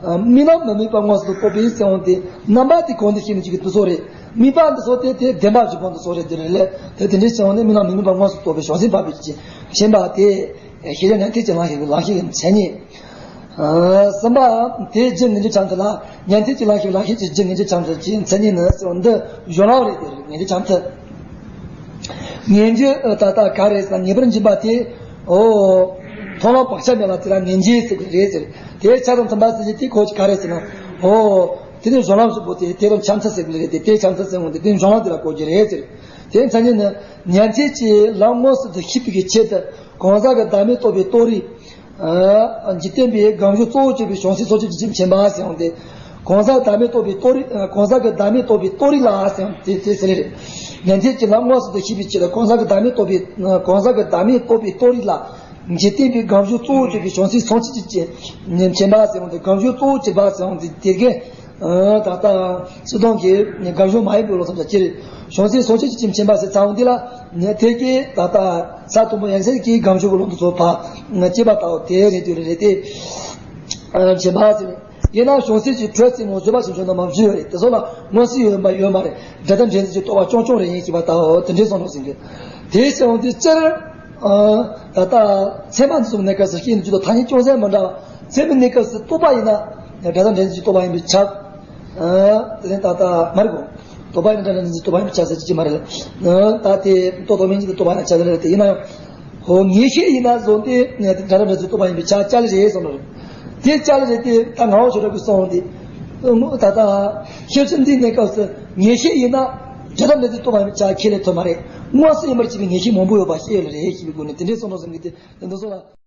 དམིགས་རྣམ་མི་དམིགས་པ་དངོས་སུ་རྟོགས་པའི་གསལ་བ་དེ་རྣམ་པ་དེ་གོང་དུ་བཤད་ནས་ཅིག་གི་དུ་སོགས་རེད། དམིགས་པ་འདི་སོགས་དེ་དེ་བདེན་པ་བཞི་པོ་འདི་སོགས་རེད། དེ་རེད་ལས། དེ་དེ་འདྲའི་གསལ་བ་ནི་དམིགས་རྣམ་མི་དམིགས་པ་དངོས་སུ་རྟོགས་པའི་བྱང་སེམས་འཕགས་པའི་ཆེད་མཁྱེན་པ་དེ་ཤེས་བྱ་ཉན་ཐོས་ཀྱི་ལམ་ཤེས་པའི་ལམ་ཤེས་ཀྱི་མཚན་ཉིད། གསུམ་པ་དེ་རྒྱུ་ངེས་འབྱུང་ཆ་མཐུན་ལ། ཉན་ཐོས་ཀྱི་ལམ་ཤེས་པའི་ལམ་ཤེས་ཀྱི་རྒྱུ་ངེས་འབྱུང་ཆ་མཐུན་གྱི་མཚན་ཉིད་ནི་གསལ་བ་འདི་གཞུང་ལམ་རེད། དེ་རེད་ངེས་འབྱུང་ཆ་མཐུན། ངེས་འབྱུང་ད་ལྟ་ག་རེ་ཟེར་ན་ངེས་པར་འབྱིན་པ་དེ། ཨོ། མཐོང་ལམ་བག་ཆགས་མེད་པ་དེ་ལ་ངེས་འབྱུང་ཟེར་གི་རེད་ཟེར། དེའི་ཆ་དང་མཐུན་པ་ཟེར་གྱི་དེ་གོ་གི་ག་རེ་ཟེར་ན། ཨོ། དེ་ནི་གཞུང་ལམ་གསུམ་པོ་དེ་དེ་དང་ཆ་མཐུན་ཟེར་གི་རེད་དེ། དེའི་ཆ་མཐུན་ཟེར་འོང་དེ་དེ་གཞུང་ལམ་དེ་ལ་གོ་གི་རེད་ཟེར། དེའི་མཚན་ཉིད་ནི་ཉན་ཐོས་ཀྱི་ལམ་དངོས་སུ་དུ་ཤེས་པའི་ཆེད་དུ་གང་ཟག་གི་བདག་མེད་རྟོགས་པའི་རྟོགས་རིགས། འཇིག་རྟེན་པའི་སྒོམ་བཞིན་གཙོ་བོར་གྱུར་པའི་བྱང་སེམས་སོ་སྐྱེ་ཀྱི་སེམས་མཁྱེན་པ་ཟེར་འོང་དེ། གང་ཟག་བདག་མེད་རྟོགས་པའི་རྟོགས་རིགས། གང་ཟག་གི་བདག་མེད་རྟོགས་པའི་རྟོགས་རིགས་ལ་ཟེར་འོང་དེ་དེ་ཟེར་རེད། ཉན་ཐོས་ཀྱི་ལམ་དངོས་སུ་དུ་ཤེས་པའི་ཆེད་དུ་གང་ཟག་གི་བདག་མེད་རྟོགས་པའི་གང་ཟག་གི་བདག་མེད་རྟོགས་པའི་རྟོགས་རིགས་ལ། འཇིག་རྟེན་པའི་སྒོམ་བཞིན་གཙོ་བོར་གྱུར་པའི་བྱང་སེམས་སོ་སྐྱེ་ཀྱི་སེམས་མཁྱེན་པ་ཟེར་འོང་དེ། སྒོམ་བཞིན་གཙོ་བོར་གྱུར་པ་ཟེར་འོང་དེ་དེ་གའི། ད་ལྟ་སྤྱི་སྟོང་གི་སྒོམ་བཞིན་མ་ཡིན་པའི་བློ་ཙམ་དུ་སྐྱེ་རེད། བྱང་སེམས་སོ་སྐྱེ་ཀྱི་སེམས་མཁྱེན་པ་ཟེར་ཚར་འོང་དེ་ལ། དེ་གའི་ད་ལྟ་ས་དང་པོ་ཡན་ཆད་ཀྱི་སྒོམ་བཞིན་གྱི་ལུང་དུ་སོགས་པ་སྐྱེས་པ་ལྟ་བུ་དེ་རེད་དེ་རེད་དེ། མཁྱེན་པ་ཟེར། ཡིན་ན་བྱང་སེམས་ཀྱི་དྲོད་ཟེར་མོ་བཟོད་པ་ཞེས་བྱ་རྣམ་པ་བཞི་ཡོད་རེད། དེ་ཚོ་ལ་མངོན་གསལ་ཡོད་པ་ཡོད་མ་རེད། འབྲས་རྟགས་འབྲས་འཛིན་གྱི་རྟོག་པ་རྐྱང་རྐྱང་རེད་ཡིན་ཞེས་པ་ལྟ་བུ་དེ་འདྲའི་བསམ་བློ་ཟིན་གི། དེ་ཟེར་འོང་དུས་སྤྱིར། ད་ལྟ་ཚད་མ་འདི་ཚོ་གནས་སྐབས་སུ་སྐྱེས་ནས་ཇི་ལྟར་ཐ་སྙད་ཅུང་ཟད་མི་འདྲ་བ། ཚད་མའི་གནས་སྐབས་སུ་རྟོགས་པ་ཡིན་ན་འབྲས་རྟགས་འབྲས་འཛིན་གྱི་རྟོགས་པ་ཡིན་པས་ཁྱབ། དེ་ནས་ད་ལྟ་མ་རེད་གོ། རྟོག་པ་ཡིན་ན་འདྲ་འདྲ་འཛིན་རྟོག་པ་ཡིན་པའི་ཆ་ཟེར་གྱི་མ་རེད། ད་དེ་རྟོག་རྟོག་མིན་གྱི་རྟོག་པ་ཡིན་ན་ཆ་ཟེར་རེད། དེ་ཡིན་ན་ཡང་། ཧོ་ངེས་ཤེས་ཡིན་ན་བཟོ་དེ་འདྲ་འདྲ་འཛིན་རྟོག་པ་ཡིན་པའི་ཆ་ཅལ་རེད་གསུངས་ནོ་རེད། དེ་ཅལ་རེད་དེ་ད་ངག་དབང་ཆོས་གྲགས་ཀྱིས་གསུངས་དེ། ད་ལྟ་ཤེར་ཕྱིན་འདིའི་གནས་སྐབས་སུ་ངེས་ཤེས་ཡིན་ན་འདྲ་འདྲ་འཛིན་རྟོག་པ་ཡིན་པའི་ཆ་ཁས་ལེན་ཐུབ་མ་རེད། དངོས་སུ་ཡིན་པར་བྱས་པའི་ངེས་ཤེས་མང་པོ་ཡོད་པ་ཤེས་ལ་རེད་ཞེས་པའི་སྒོ་ནས་དེ་འདྲའི་གསུངས་ནོ་གསུང་གི་དེ་འདི་གསུངས་ལ།